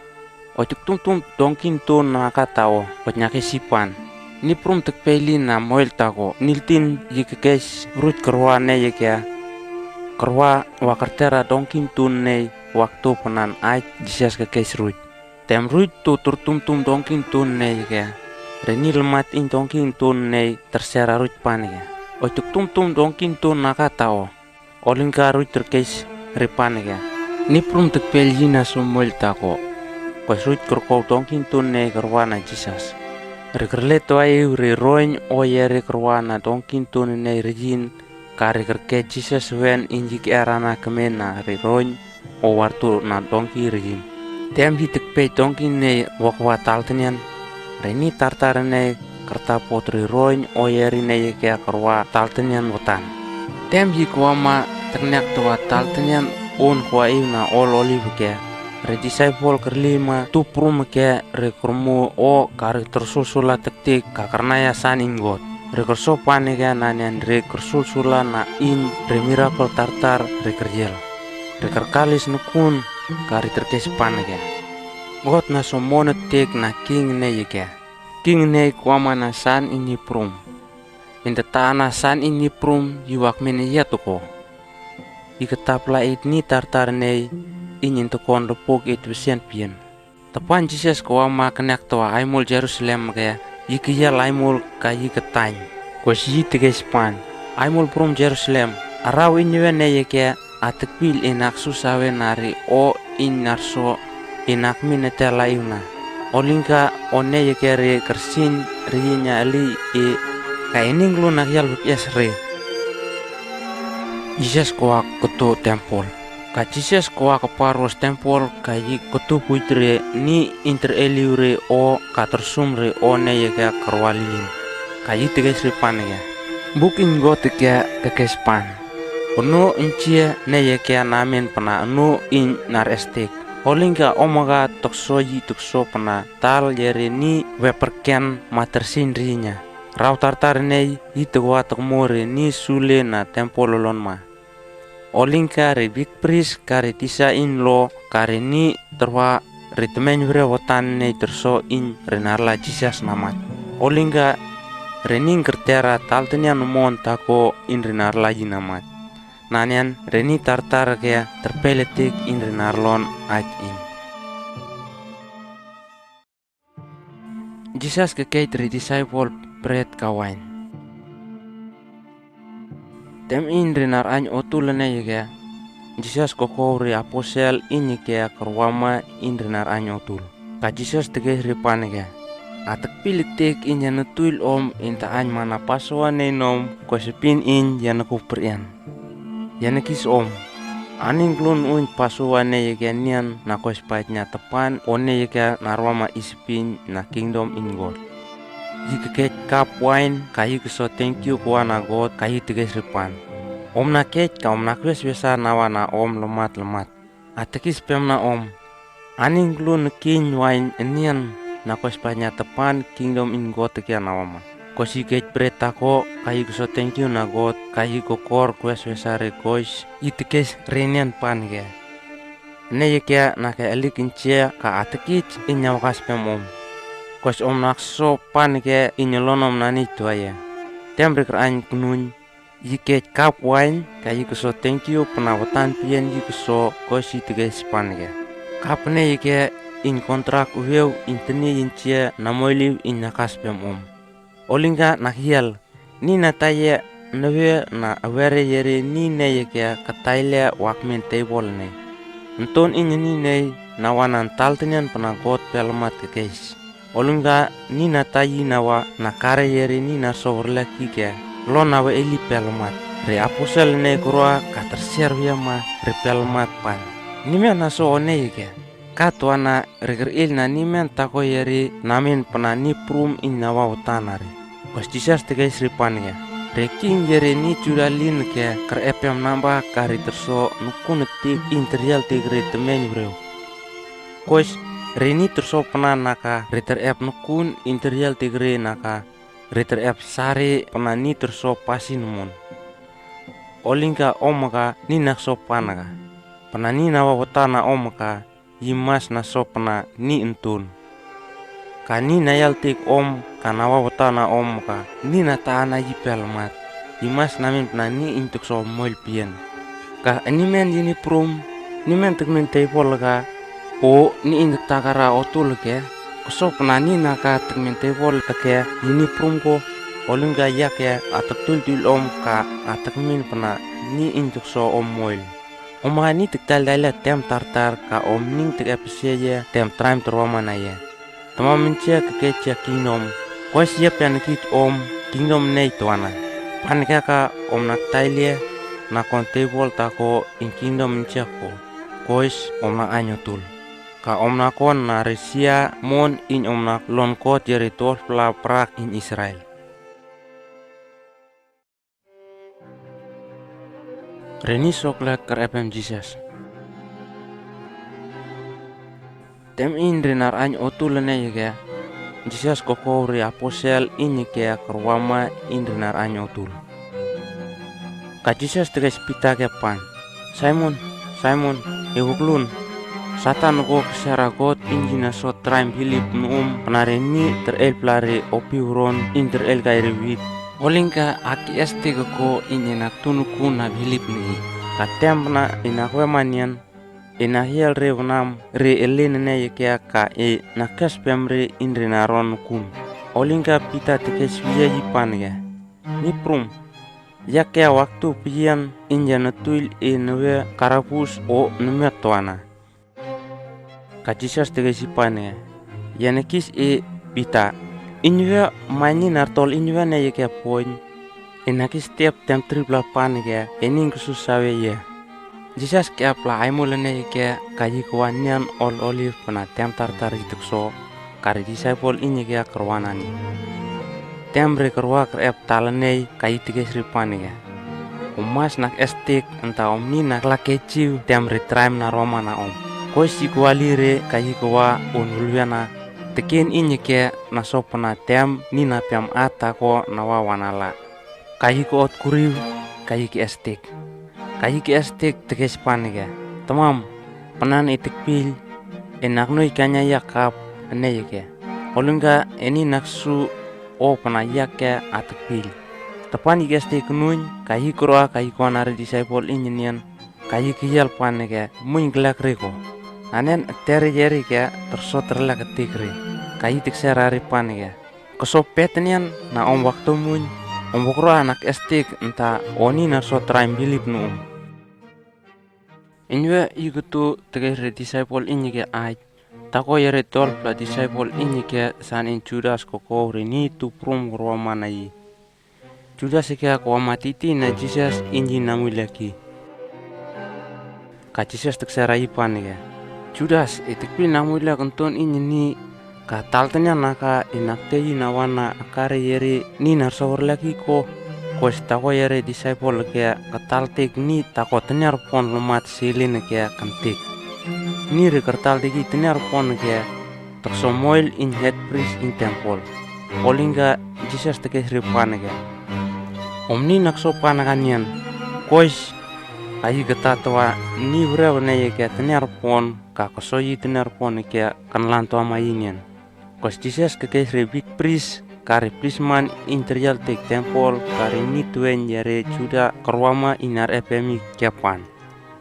Oj tuk tumtum dongki ntun na kata o, oj ñak esi pan. Ni prum tek peli na moil tako, niltin yi kekes ruj kerwa nei yekea. Kerwa wa kertera dongki ntun nei, waktu penan aj Jisas kekes ruj. Tem ruj tu tur tumtum dongki ntun nei yekea. Re ni lemat in dongki ntun nei tersera ruj pan ke. Oj tuk tumtum dongki ntun na kata o. Olingka ruj terkes re pan ke. Ni prum tek pel yina so moil tako. Kos ruj kerkou dongki ntun nei kerwa na Jisas. Re kerlet wa iu re roñ o ye re kerwa na dongki ntun nei re yin. Ka re kerke Jisas wen in yi ke'erana kemen na re roñ o wartu na dongki re yin. Tem yi tek pej dongki nei wokwa taltenian. Re ni tartar nei kerta pot re roñ o ye re nei yekea kerwa taltenian wetan. Tem yi kowama teknek tewa taltenian un kwa iu na ol olive ke. Re disaipol kerlima tu prum ke re kermu o ka re tersulsula tektik ka kernaya san in Got. Re kerso pan ke na nian re kersulsula na in re mirakol tartar re keryel. Re kerkalis nekun ka re terkes pan ke. Got na so monetik na king nei yekea. King nei kowama na san in yi prum. In teta na san in yi prum yi wak men yet ko. Yi ketapla it ni tartar nei in in tekon lepuk it besian pien. Tepan Jisas kowama kenek tewa aimul Jerusalem ke, yi keyel aimul ka yi ketany. Kos yi tekes pan, aimul prum Jerusalem, arau in wen nei yekea, atek pil in ak susa wen na re o in narso, in ak min etela iuna. Olingka o nei yekea re kersin re yinya eli e, ka ining lun ak yal bek es re. Jisas kowa ketu tempol. Ka Jisas kowa keparos tempol ka yi ketu puit re ni inter eliu re o ka tersum re o nei yekea kerwa lilin. Ka yi tekes re pan ke. Buk in Got ke kekes pan. Unu in cie nei yekea namen pena unu in nar estik. Olingka omega tekso yi tekso pena tal ye re ni weperken ma tersin rinya. Rau tartar nei yi tekwa tekmo re ni sule na tempol lolon ma. Olingka re big pris ka re tisa in lo ka re ni terwa re temen were wetan nei terso in re narla Jisas namat. Olingka re ni kertera taltenian mon tako in re narla yi namat. Na nian re ni tartar ke terpeletik in re narlon aj in. Jisas kekej re disaipol bret ka wain. Tem in re nar añ otul nei yekea. Jisas kokou re aposel in yekea kerwa ma in re nar añ otul. Ka Jisas tekes re pan ke. Atek pil etik in yane tuil om in ta añ mana Pasowa nei nom kos epin in yane kuper ian. Yane kis om. Aning lun uñ Pasowa nei yekea nian na kos pait nya tepan o nei yekea narwa ma isepin na kingdom in Got. Yi kekej kap wain ka yi keso tengkiu kowa na Got ka yi tekes re pan. Om na kej ka om na kwes wesa nawa na om lemat lemat. Atekis pem na om. Aning lun king wain enian na kos pait nya tepan kingdom in Got tekea nawa ma. Kos yi kej bret tako ka yi keso tengkiu na Got ka yi kokor kwes wesa re kos yi tekes re nian pan ke. Nei yekea na ke elik in cie ka atekis in nyawa kas pem om. Kos om na keso pan ke in nyelonom na ni tuaye. Tem re ker añ kenuñ. Yi kej kap wain ka yi keso tengkiu pena wetan pien yi keso kos yi tekes pan ke. Kap nei yekea in kontrak uweu in teni in cie na moiliu in nyakas pem om. Olingka na kial ni na taye newe na awere yere ni nei yekea kataile wak men tebol nei. Nton in ni nei nawa nan taltenian pena Got pelemat kekes. Olingka ni na tayi nawa na kare yeri ni na sower lagi ke. Lo nawa eli pelemat. Re aposel nei kerwa ka tersiar wia ma re pelemat pan. Ni me na so o nei ke. Katwa na re ker il na ni men tako yeri namin pena ni prum in nawa utana re. Kos Jisas tekes re pan ke. Re king yeri ni Juda lin ke ker epem namba ka re terso nukun tik in terial tik re temen breu. Kos re ni terso pena naka re terep nukun in terial tik re naka. re terepe sare pna ni terso pasin mon. Olingka om ka ni nakso panaka, pna ni nawa wata na om ka, yimas naso pna ni ntun. Ka ni nayal tik om ka nawa wata na om ka ni nata'ana yipel mat, yimas namin pna ni intukso moil pien. Ka ni men yiniprum, ni men tekmen tebol ka, o ni intuk takara otul ke, kosop pna ni naka tekmen tebol ke yiniprum ko, olingka yake atak tuil tuil om ka atak min pna ni intukso om moil. Om ka ni tek tail taila tem tartar ka om ning tek epesia ye tem traim terwa mana ye. Tma mensia ke ke cia kingdom, kois ye pian kit om kingdom nei tuana. Pan ke ka om nak tail ye na kon tebol tako in kingdom mensia ko, kois om nak anyo tul. Ka om nak kon na resia mon in om nak lon kot ye re tol pla prak in Israel. Reni sok lek ker epem Jisas. Tem in re nar ain otul ne yeke, Jisas koko re aposel in yeke ker wama in re nar ain otul. Ka Jisas tekes Pita ke pan, Simon, Simon, e wuklun. Satan ko ke sera kot in jina so traim Pilip nu um pna re ni ter el pla re opi uron in ter el kai re wit. Olingka aki este ke ko in enak tunu kun na Pilip ni. Ka tem pna enak we manian, enak yel re unam re elin ne yeke ka enak kes pem re in re naron kun. Olingka Pita tekes wia yipan ke, Niprum, yake waktu pian in jana tuil e newe karapus o nemet tuana. Ka Jisas tekes ipan ke, Yanekis e Pita, in we maini nartol in we ne yeke poin, enakis tep tem trip la pan ke ening kesus sawe ye. Jisas ke apla aimul ne yeke ka yik wa nian ol Olive pna tem tartar ituk so, ka re disaipol in yeke ker wana ni. Tem re ker wa ker ep tala nei ka itekes re pan ke, Umas nak estik enta om ni nak lake ciu tem re traim na roma na om. Kois yik wa li re ka yik wa un hulwiana, teken in yeke na so pna tem ni na piam ata ko na wa wana la. Ka yik ot kuriu, ka yik estik. Ka yik estik tekes pan ke, Tamam, pnan itik pil, enak nui kanya yakap, ne yeke. Olingka eni nak su o pna yake atik pil. Tepan yik estik nui, ka yik roa ka yik wana re disaipol in nian, ka yik yel pan ke, Muin glak re ko. Anen tere yeri ke terso terlak etik re, ka yik sera re pan ke, Kesopet nian na om waktu muin, om bokro anak estik enta oni na so traim Pilip nu um. Inwe ikutu tekes re disaipol in yeke ait. Tako yere tol pla disaipol in yeke san in Judas koko re ni tu prum ker wama na yi. Judas yeke ker wama titi na Jisas in yi na muilek ki. Ka Jisas tek sera ipan ke, Judas, itik pil na muilek enton in yi ni, ka tal tenian naka inak te yi na wana akare yeri ni nar sawar lagi ko. Kois tako yere disaipol ke, ka tal tek ni tako teniar pon lomat selin ke kentik. Ni re ker tal teki teniar pon ke, Tok so moil in het pris in tempol. Olingka Jisas tekes re pan ke, Om ni nak so pan ka nian. Kois ka yi ke tatwa ni wreu ne yeke teniar pon ka koso yi teniar pon ke kan lanto ama yi nian. Kois Jisas kekes re wik pris ka re pris man in terial tek tempol ka re ni tuen yere Juda ker wama in ar epemi ke pan.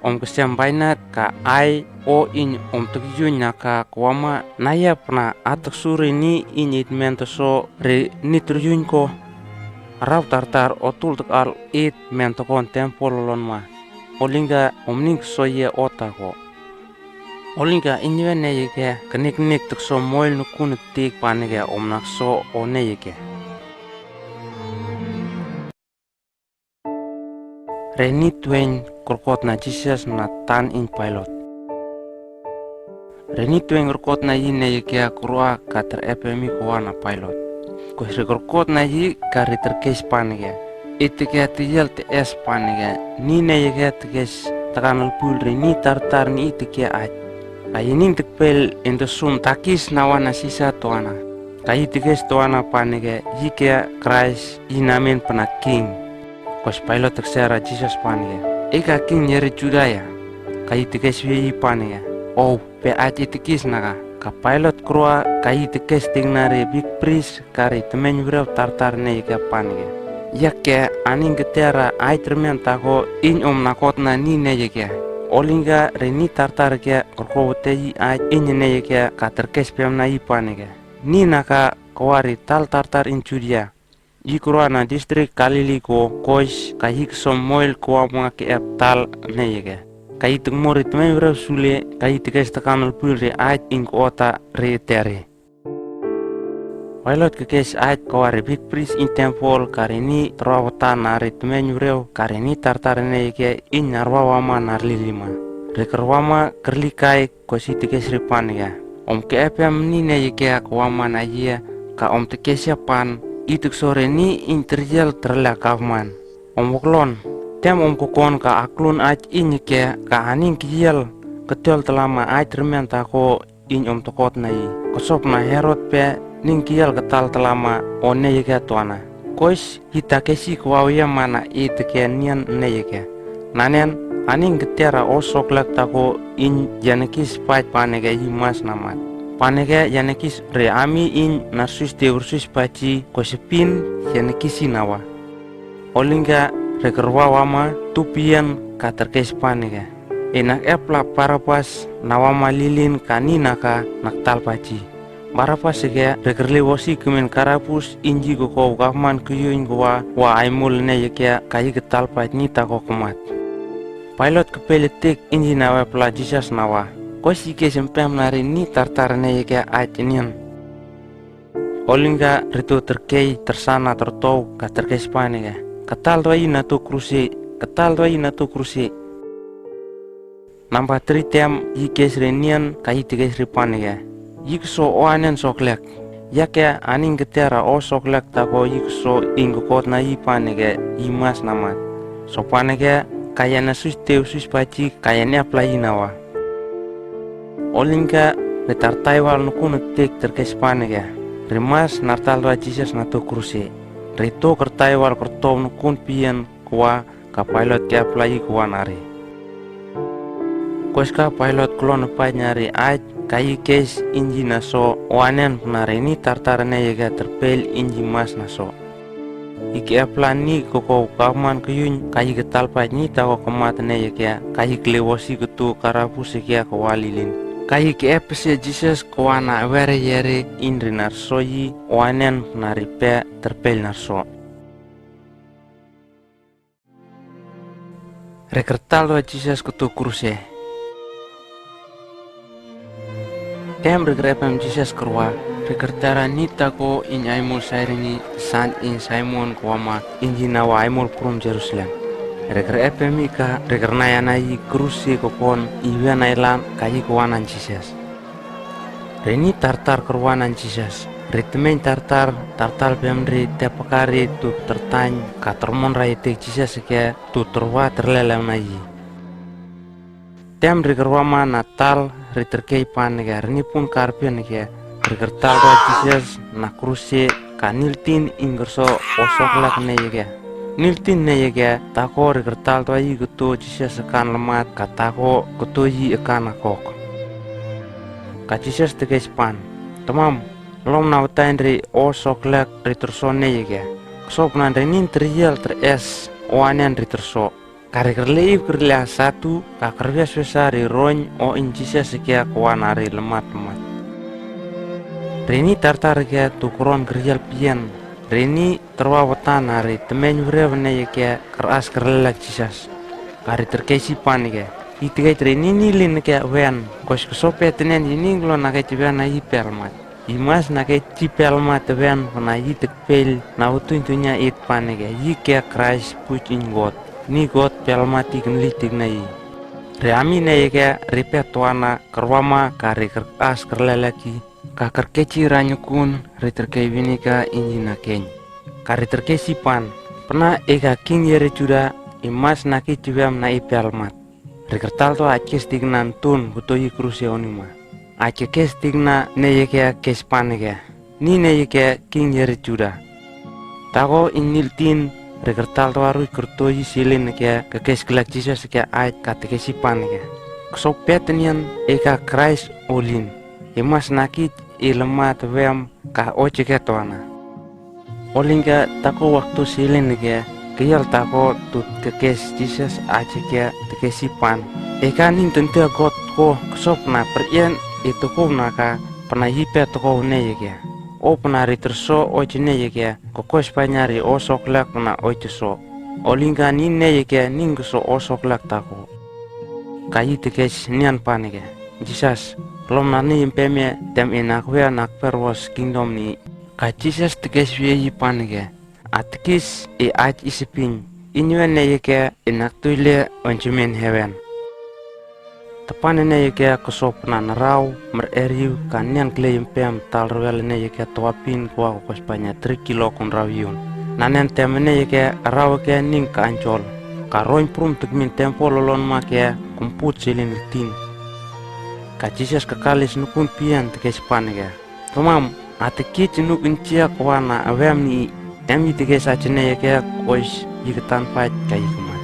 Om kesem bainat ka ai o in om tek yun naka ker wama naya pna atek suri ni in it men teso re ni ter yun ko. Rau tartar otul tek al it men tekon tempol lon ma. Olingka om ning so ye ota ko. Olingka inwe ne yeke kenik nik tek so moil nukun tik pan ke om nak so o ne yeke. Re ni tuen kerkot na Jisas na tan in Pailot. Re ni tuen kerkot na yi ne yeke keroa ka ter epemi kowa na Pailot. Kois re kerkot na yi ka re terkes pan ke, Iteke teyel te es pan ke, ni ne yeke tekes tekan el pul re ni tartar ni iteke ait. Ka yi ning tekpel in te sum takis na wana sisa toana. Ka i tekes toana paniga, ii ke Kraist, i namen pna king. Kos Pailot ksera Jisas paniga, e ka king ri Juda ia? Ka i tekes wei i paniga, o, pe ait i tekis naka. Ka Pailot kroa ka i tekes tingna ri big pris ka ri tmeiñ wrew tartar neika paniga, ia ke aning ketera ait remen tako in om nakot na ni neika. Olinga ri ni tartar ke kroko te i ait in neika ka terkes pemna i paniga, ni naka kwari tal tartar in Judia. I kroa na distrik Galili ko kos ka i ksom moil kwama ke ep tal neika. Ka i tekmori tmeiñ wrew sule ka i tekes tekan ulpil ri ait in kota ri teri. Pailot ke kes ait kwari big pris in tempol ka ri ni trowawata na ri tmeiñ wrew ka ri ni tartar neika in narwa wama narlilima. Ri kerwama kerlikai kos i tekes ri paniga, om ke epem ni neika kwama na ia, ka om tekes ia pan i tekso ri ni in terial terla kavman. Om woklon, tem om kokon ka aklun ait in ke ka aning kial ketel telama ait remen tako in om tokot na i. Kosop na Herod pe ning kial ketal telama o neika toana. Kos i tekes i kwau ia mana i teke nian neika. Nanen aning ketera o soklak tako in yanekis pait paniga i mas namat. Paniga yanekis ri ami in narsus te ursus paci kos pin yanekis i nawa. Olinga ri kerwa wama tupian ka terkes paniga, e nak epla Barabas na wama lilin ka ni naka nak tal paci. Barabas ke ri kerle wosi kemen karabus inji koko kavman kuyuin kua wa aimul neika ka i ketal paci ni tako kemat. Pailot kepele tek inji na wepla Jisas nawa. Kos i ke sempem na ri ni tartar neika ait nian. Olinga ri tu terkei tersana tertou ka terkes paniga, ketal tua i na tu krusi, ketal tua i na tu krusi. Namba tri tem i kes ri nian ka i tekes ri paniga, i kso o anen soklak. Ia ke aning ketera o soklak tako i kso in kokot na i paniga i mas namat. So paniga ka yan asus te usus paci ka yan epla i nawa. Olinga ri tartai wal nukun tek terkes paniga, ri mas nartal tua Jisas na tu krusi. Ri tu kertai wal kertou nukun pian kua ka Pailot ke epla i kua nari. Kos ka Pailot klon pait nari ait ka i kes inji na so o anen pna ri ni tartar neika terpel inji mas na so. I ke epla ni koko kavman kuyuin ka i ketal pait ni tako kemat neika ka i kle wosi ketu karabus ke kua lilin. Ka i ke epese Jisas kua na were yere in ri narso i o anen pna ri pe terpel narso. Ri kertal tua Jisas ketu krusi. Tem ri kerepem Jisas kerwa, ri kertara ni tako in aimul Sairini, sant in Saimon kua ma inji nawa aimul prum Jerusalem. Ri kerepem i ka ri kernai anai krusi kokon i wen ailan ka i kua nan Jisas. Ri ni tartar kerwa nan Jisas. Ri tmeiñ tartar, tartal pem ri tepakari tu tertany ka termonra i tek Jisas ke tu terwa terlelem na i. Tem ri kerwa ma na tal ri terkei paniga ri ni pun karpen ke ri kertal tua Jisas na krusi ka niltin in kerso o soklak neika. Niltin neika tako ri kertal tua i ketu Jisas ekan lemat ka tako ketu i ekan akok. Ka Jisas tekes pan, tamam, lom na watan ri o soklak ri terso neika. Ksop nan ri nin terial teres o anen ri terso. Ka ri kerleib kerlea satu ka kerwes wesa ri roñ o in Jisas ke kua nari lemat-lemat. Ri ni tartar ke tu keron kerial pian. Ri ni terwa watan nari tmeiñ wreb neika keras kerlelek Jisas. Ka ri terkei sipan ke, i tekei ri ni nilin ke wen, kos kesope tenen i ning lo nakei tiwen na i pelmat. I mas nakei ti pelmat wen pna i tekpel na utuñ tuña it pan ke i ke Kraist puj in Kot. Ni Kot pelmat i kenlih tik na i. Ri ami neika ri pet wana kerwa ma ka ri keras kerlelek i. Ka kerkeci ranyukun ri terkei winika inji na keny. Ka ri terkei sipan, pna eka king yeri Juda, i mas nakei tiwem na i pelmat. Ri kertal to ajes tikna ntun kuto i kruse onima. Aje kes tikna neika kes paneka. Ninaikea king iere Juda. Tako inn nil tin ri kertal tuaru kertoyi silin kea kekes kelak Jisas kea ait ka tekesi pan kea, "Kesope tenian, ika Kraist olin, imas nakij i lemat weam ka oje kea toana." Olingka tako waktu silin kea keyal tako tut kekes Jisas aje kea tekesi pan. Ika nin tentia got ko kesop na perien i tukou naka pena hipe tukou ninaikea. O pena ri terso oje ninaikea, kekos panyari o soklak pena oje so. Olingka ninaikea nin keso o soklak tako. Kayi tekes nian pan kea, "Jisas, lom nani impemia tem i nakwe nakper wos kingdom ni." Ka Jisas tekes wieyi pan kea, "Atekis i ait isipin, inwe ninaikea i naktuile onjemen hewen." Tepan ninaikea keso pena narau mereriu ka nian kelei impem tal rewel ninaikea toapin kua kekos panya tri kilo kon rau iun. Nanen tem ninaikea rau kea nin ka anjol. Ka roin prum tekmin tempo lolon ma kea kumput silin ritin. Ka Jisas kakalis nukun pian tekes pan kea, "Tomam, atekis nuk injia kua na awem ni i, tem i tekes aje ninaikea kos i ketan pait ka i kemat."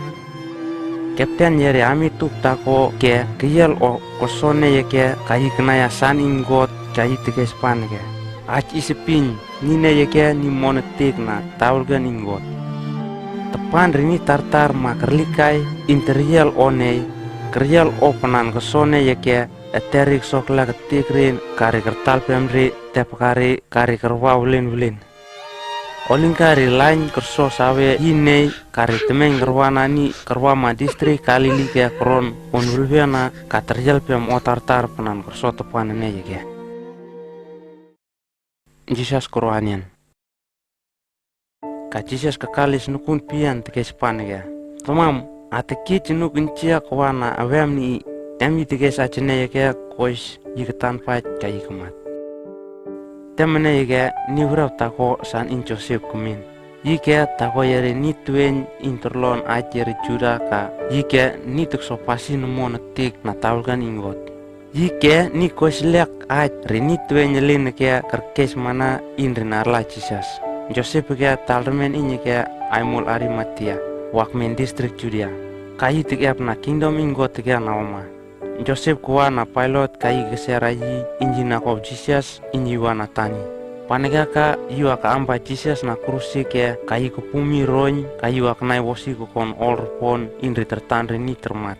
Kepten iere ami tuk tako kea keyal o keso ninaikea ka i kenaya san ing got ka i tekes pan kea, "Ait isipin, ninaikea ni mono tik na taulgan ing got." Tepan rini tartar ma kerlikai in terial o nei, kerial o penan keso ninaikea, eterik soklak ketik rin kari kertal pemri tep kari kari kerwa ulin ulin. Olingka ri lain kerso sawe i nei kari temeng kerwa nani kerwa ma distrik Kalili kea keron on ulwena ka terial pem o tartar penan kerso tepan ninaikea. Jisas keroanien. Ka Jisas kakalis nukun pian tekes pan kea, "Tomam, atekis nuk injia kua na awem ni i, tem i tekes aje ninaikea kos i ketan pait ka i kemat." Tem ninaikea ni wrap tako san in Josep kemin. I kea tako iere ni tuein in terlon ait iere Juda ka i kea ni tuk so pasin mono tik na taulgan ing got. I kea ni kos lek ait ri ni tuein lin kea kerkes mana in ri narla Jisas. Josep kea tal remen in kea aimol Arimatia, wak men distrik Judia. Ka i tuk ep na kingdom ing got kea na oma. Josep kua na Pailot ka i kesera i inji na kop Jisas inji wa na tani. Pan kea ka i wa ka amba Jisas na krus kea ka i kepumi roin ka i wa kenai wosi kekon ol repon in ri tertan ri ni termat.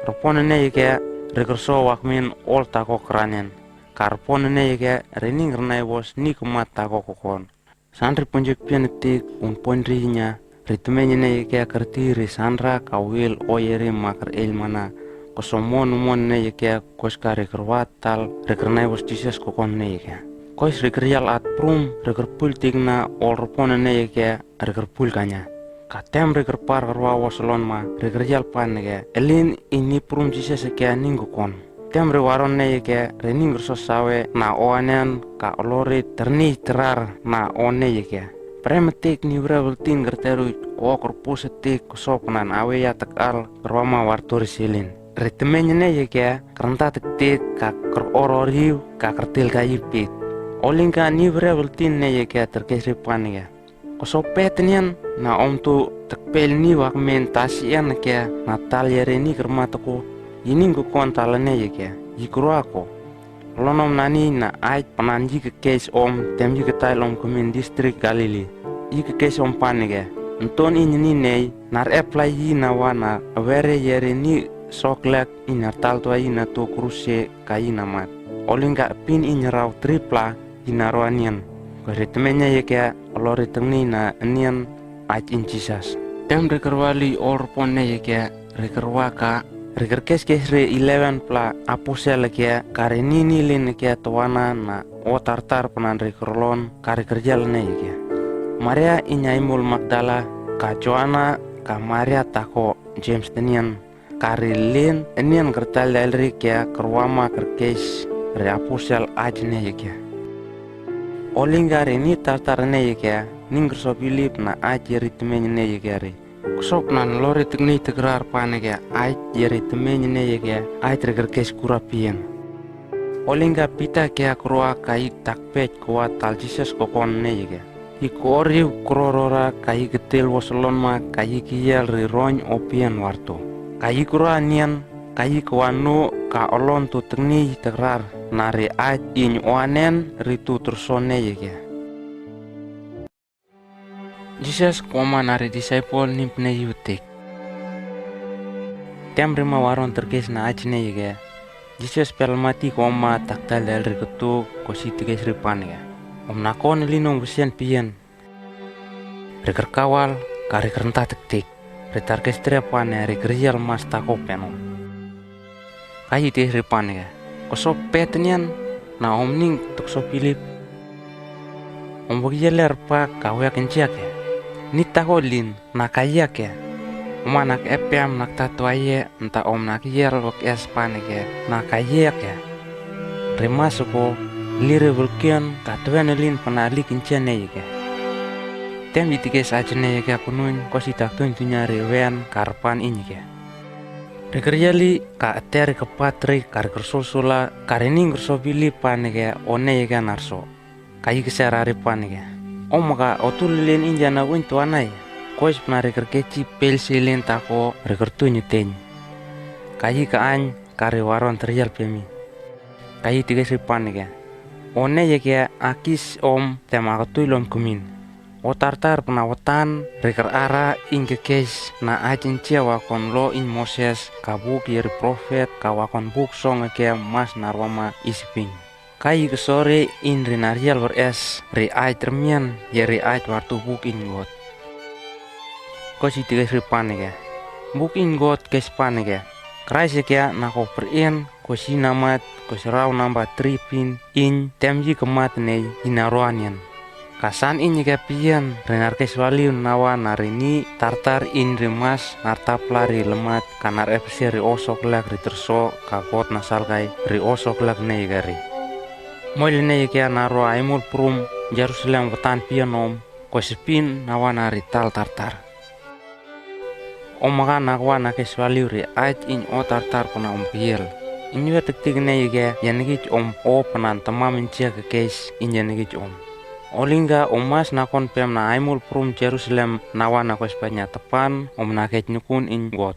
Repon ninaikea ri kerso wak men ol tako keranen. Ka repon ninaikea ri ning renai wos ni kemat tako kekon. San ri ponjok pian tik un pon ri inya, ri temeny ninaikea kerti ri sanra ka wil oye ri ma kereil mana. Keso mon mon ninaikea kos ka ri kerwa tal ri kerenai wos Jisas kekon ninaikea. Kos ri kerial at prum ri kerpul tik na ol repon ninaikea ri kerpul kanya. Ka tem ri kerpar kerwa wos lon ma ri kerial pan kea, "Elin ini prum Jisas kea ning kekon." Tem ri waron ninaikea ri ning kerso sawe na oanen ka olori terni terar na o ninaikea. Prem tik ni wrewel tin kerteru o kerpus tik keso penan awe ya tekal kerwa ma warto ri silin. Ri temeny ninaikea kerenta tik tik ka keroro riu ka kertil ka ipit. Olingka ni wrewel tin ninaikea terkes ri pan kea, "Kesope tenian na om tu tekpel ni wak men tasi en kea na tal yere ni kerma teku, i ning kekon tal ninaikea, i kerwa ko. Lonom nani na ait penan i kekes om tem i ketail om kemen distrik Galili. I kekes om pan kea, 'Enton i nini nei, nar epla i na wa na were yere ni soklek i nar tal tua i na tu kruse ka i na mat. Olingka pin i nyerau tripla i na roa nian.'" Kos ri temeny ninaikea olori tengni na nian ait in Jisas. Tem ri kerwa li ol repon ninaikea ri kerwa ka ri kerkes kes ri ilewen pla aposel kea ka ri nini lin kea toana na o tartar penan ri kerlon ka ri kerjal ninaikea. Maria inya imul Magdala ka Joana ka Maria tako Jems tenian. Ka ri lin enian kertal dalri kea kerwa ma kerkes ri aposel ait ninaikea. Olingka ri ni tartar ninaikea ning kerso Pilip na ait ri temeny ninaikea ri. Keso penan lori tekni tekrar pan kea ait ri temeny ninaikea ait ri kerkes kura pien. Olingka Pita kea kroa kayi takpej kowa tal Jisos kokkon neieke. Yi koorip krorora kayi kedel wosolon ma kayi kiial ri roñ opian wartu. Kayi kroa nian kayi kowa nu ka olon tu tekni tekrar na ri aj in oanen ri tu terso neieke. Jisos kowa ma na ri disaipol nimp nei utik. Tem rima waron terkes na aj neieke. Jisos pia lemati kowa ma taktal dal ri ketuk kosi tekes ri paneke. Om nakon lin om besen pien. Ri kerkawal ka ri kerenta tektik. Ri tarkes tre pane ri kerial mas tako penom. Kayi tekes ri paneke. Koso pet nian na om ning tekso Pilip. Om bakiale rpa ka wek injiake. Nit tako lin na kayiake. Om anak epem nak tatuaie nta om nak ial wek es paneke na kayiake. Ri mas ko lire bulkion ka tuene lin panalik injia neieke. Tem yi tekes aj neieke kunuin kosi taktuin tunya ri wen ka rpan inyike. Ri keriali ka eter ri kepat ri ka ri kersulsula ka ri ning kerso Pilip paneke o neieke narso. Kayi kesera ri paneke. Om ka otul lin injana uin tuanai. Kois pna ri kerkeji pel silin tako ri kertuin uteny. Kayi ka any ka ri waron terial pemi. Kayi tekes ri paneke. O neieke akis om tem akotuil om kemin. O tartar pna watan ri kerara ing kekes na aj injia wakon lo ing Moses ka buk ye ri profet ka wakon buk song eke mas narwa ma isiping. Kayi kesore in ri narial beres ri aj termian ye ri aj wartu buk in Kot. Kosi tekes ri paneke. Buk in Kot kes paneke. Kraist eke nako perin kosi namat kosi rau namba tri pin in tem yi kemat nei yi naroan yen. Ka san in eke pian ri narkes waliu nawa na ri ni tartar in ri mas nartapla ri lemat ka nar epese ri osok lak ri terso ka Kot na salkai ri osok lak neieke ri. Moil neieke naroa aimul prum Jerusalem wetan pian om ko sepin nawa na ri tal tartar. Om maka nakwa na kes waliu ri aj in o tartar pna om kiel. Inwe tektik neieke yanekij om o pna tamam injia ke kes in yanekij om. Olingka om mas nakon pem na aimul prum Jerusalem nawa na ko Spanya tepan om na kej nukun in Kot.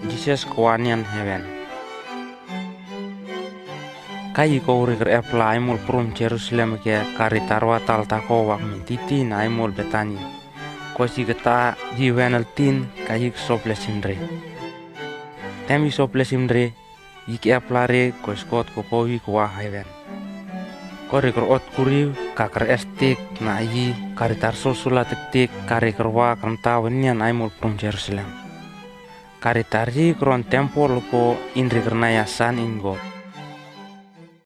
Jises ko wan yan hewen. Kayi ko uri ker epla aimul prum Jerusalem ke kari tarwa tal tako wak mi titi na aimul Betani. Ko si keta yi wenel tin kayi ke sop lesin re. Tem yi sop lesin re. Yi ke epla re ko skot ko kowi ko wa hewen. Ko ri ker ot kuriu ka ker estik na yi kari tar sulsula tektik kari ker wa ker nta wenian aimul prum Jerusalem. Kari tar yi keron tempol ko in ri ker naya san in Kot.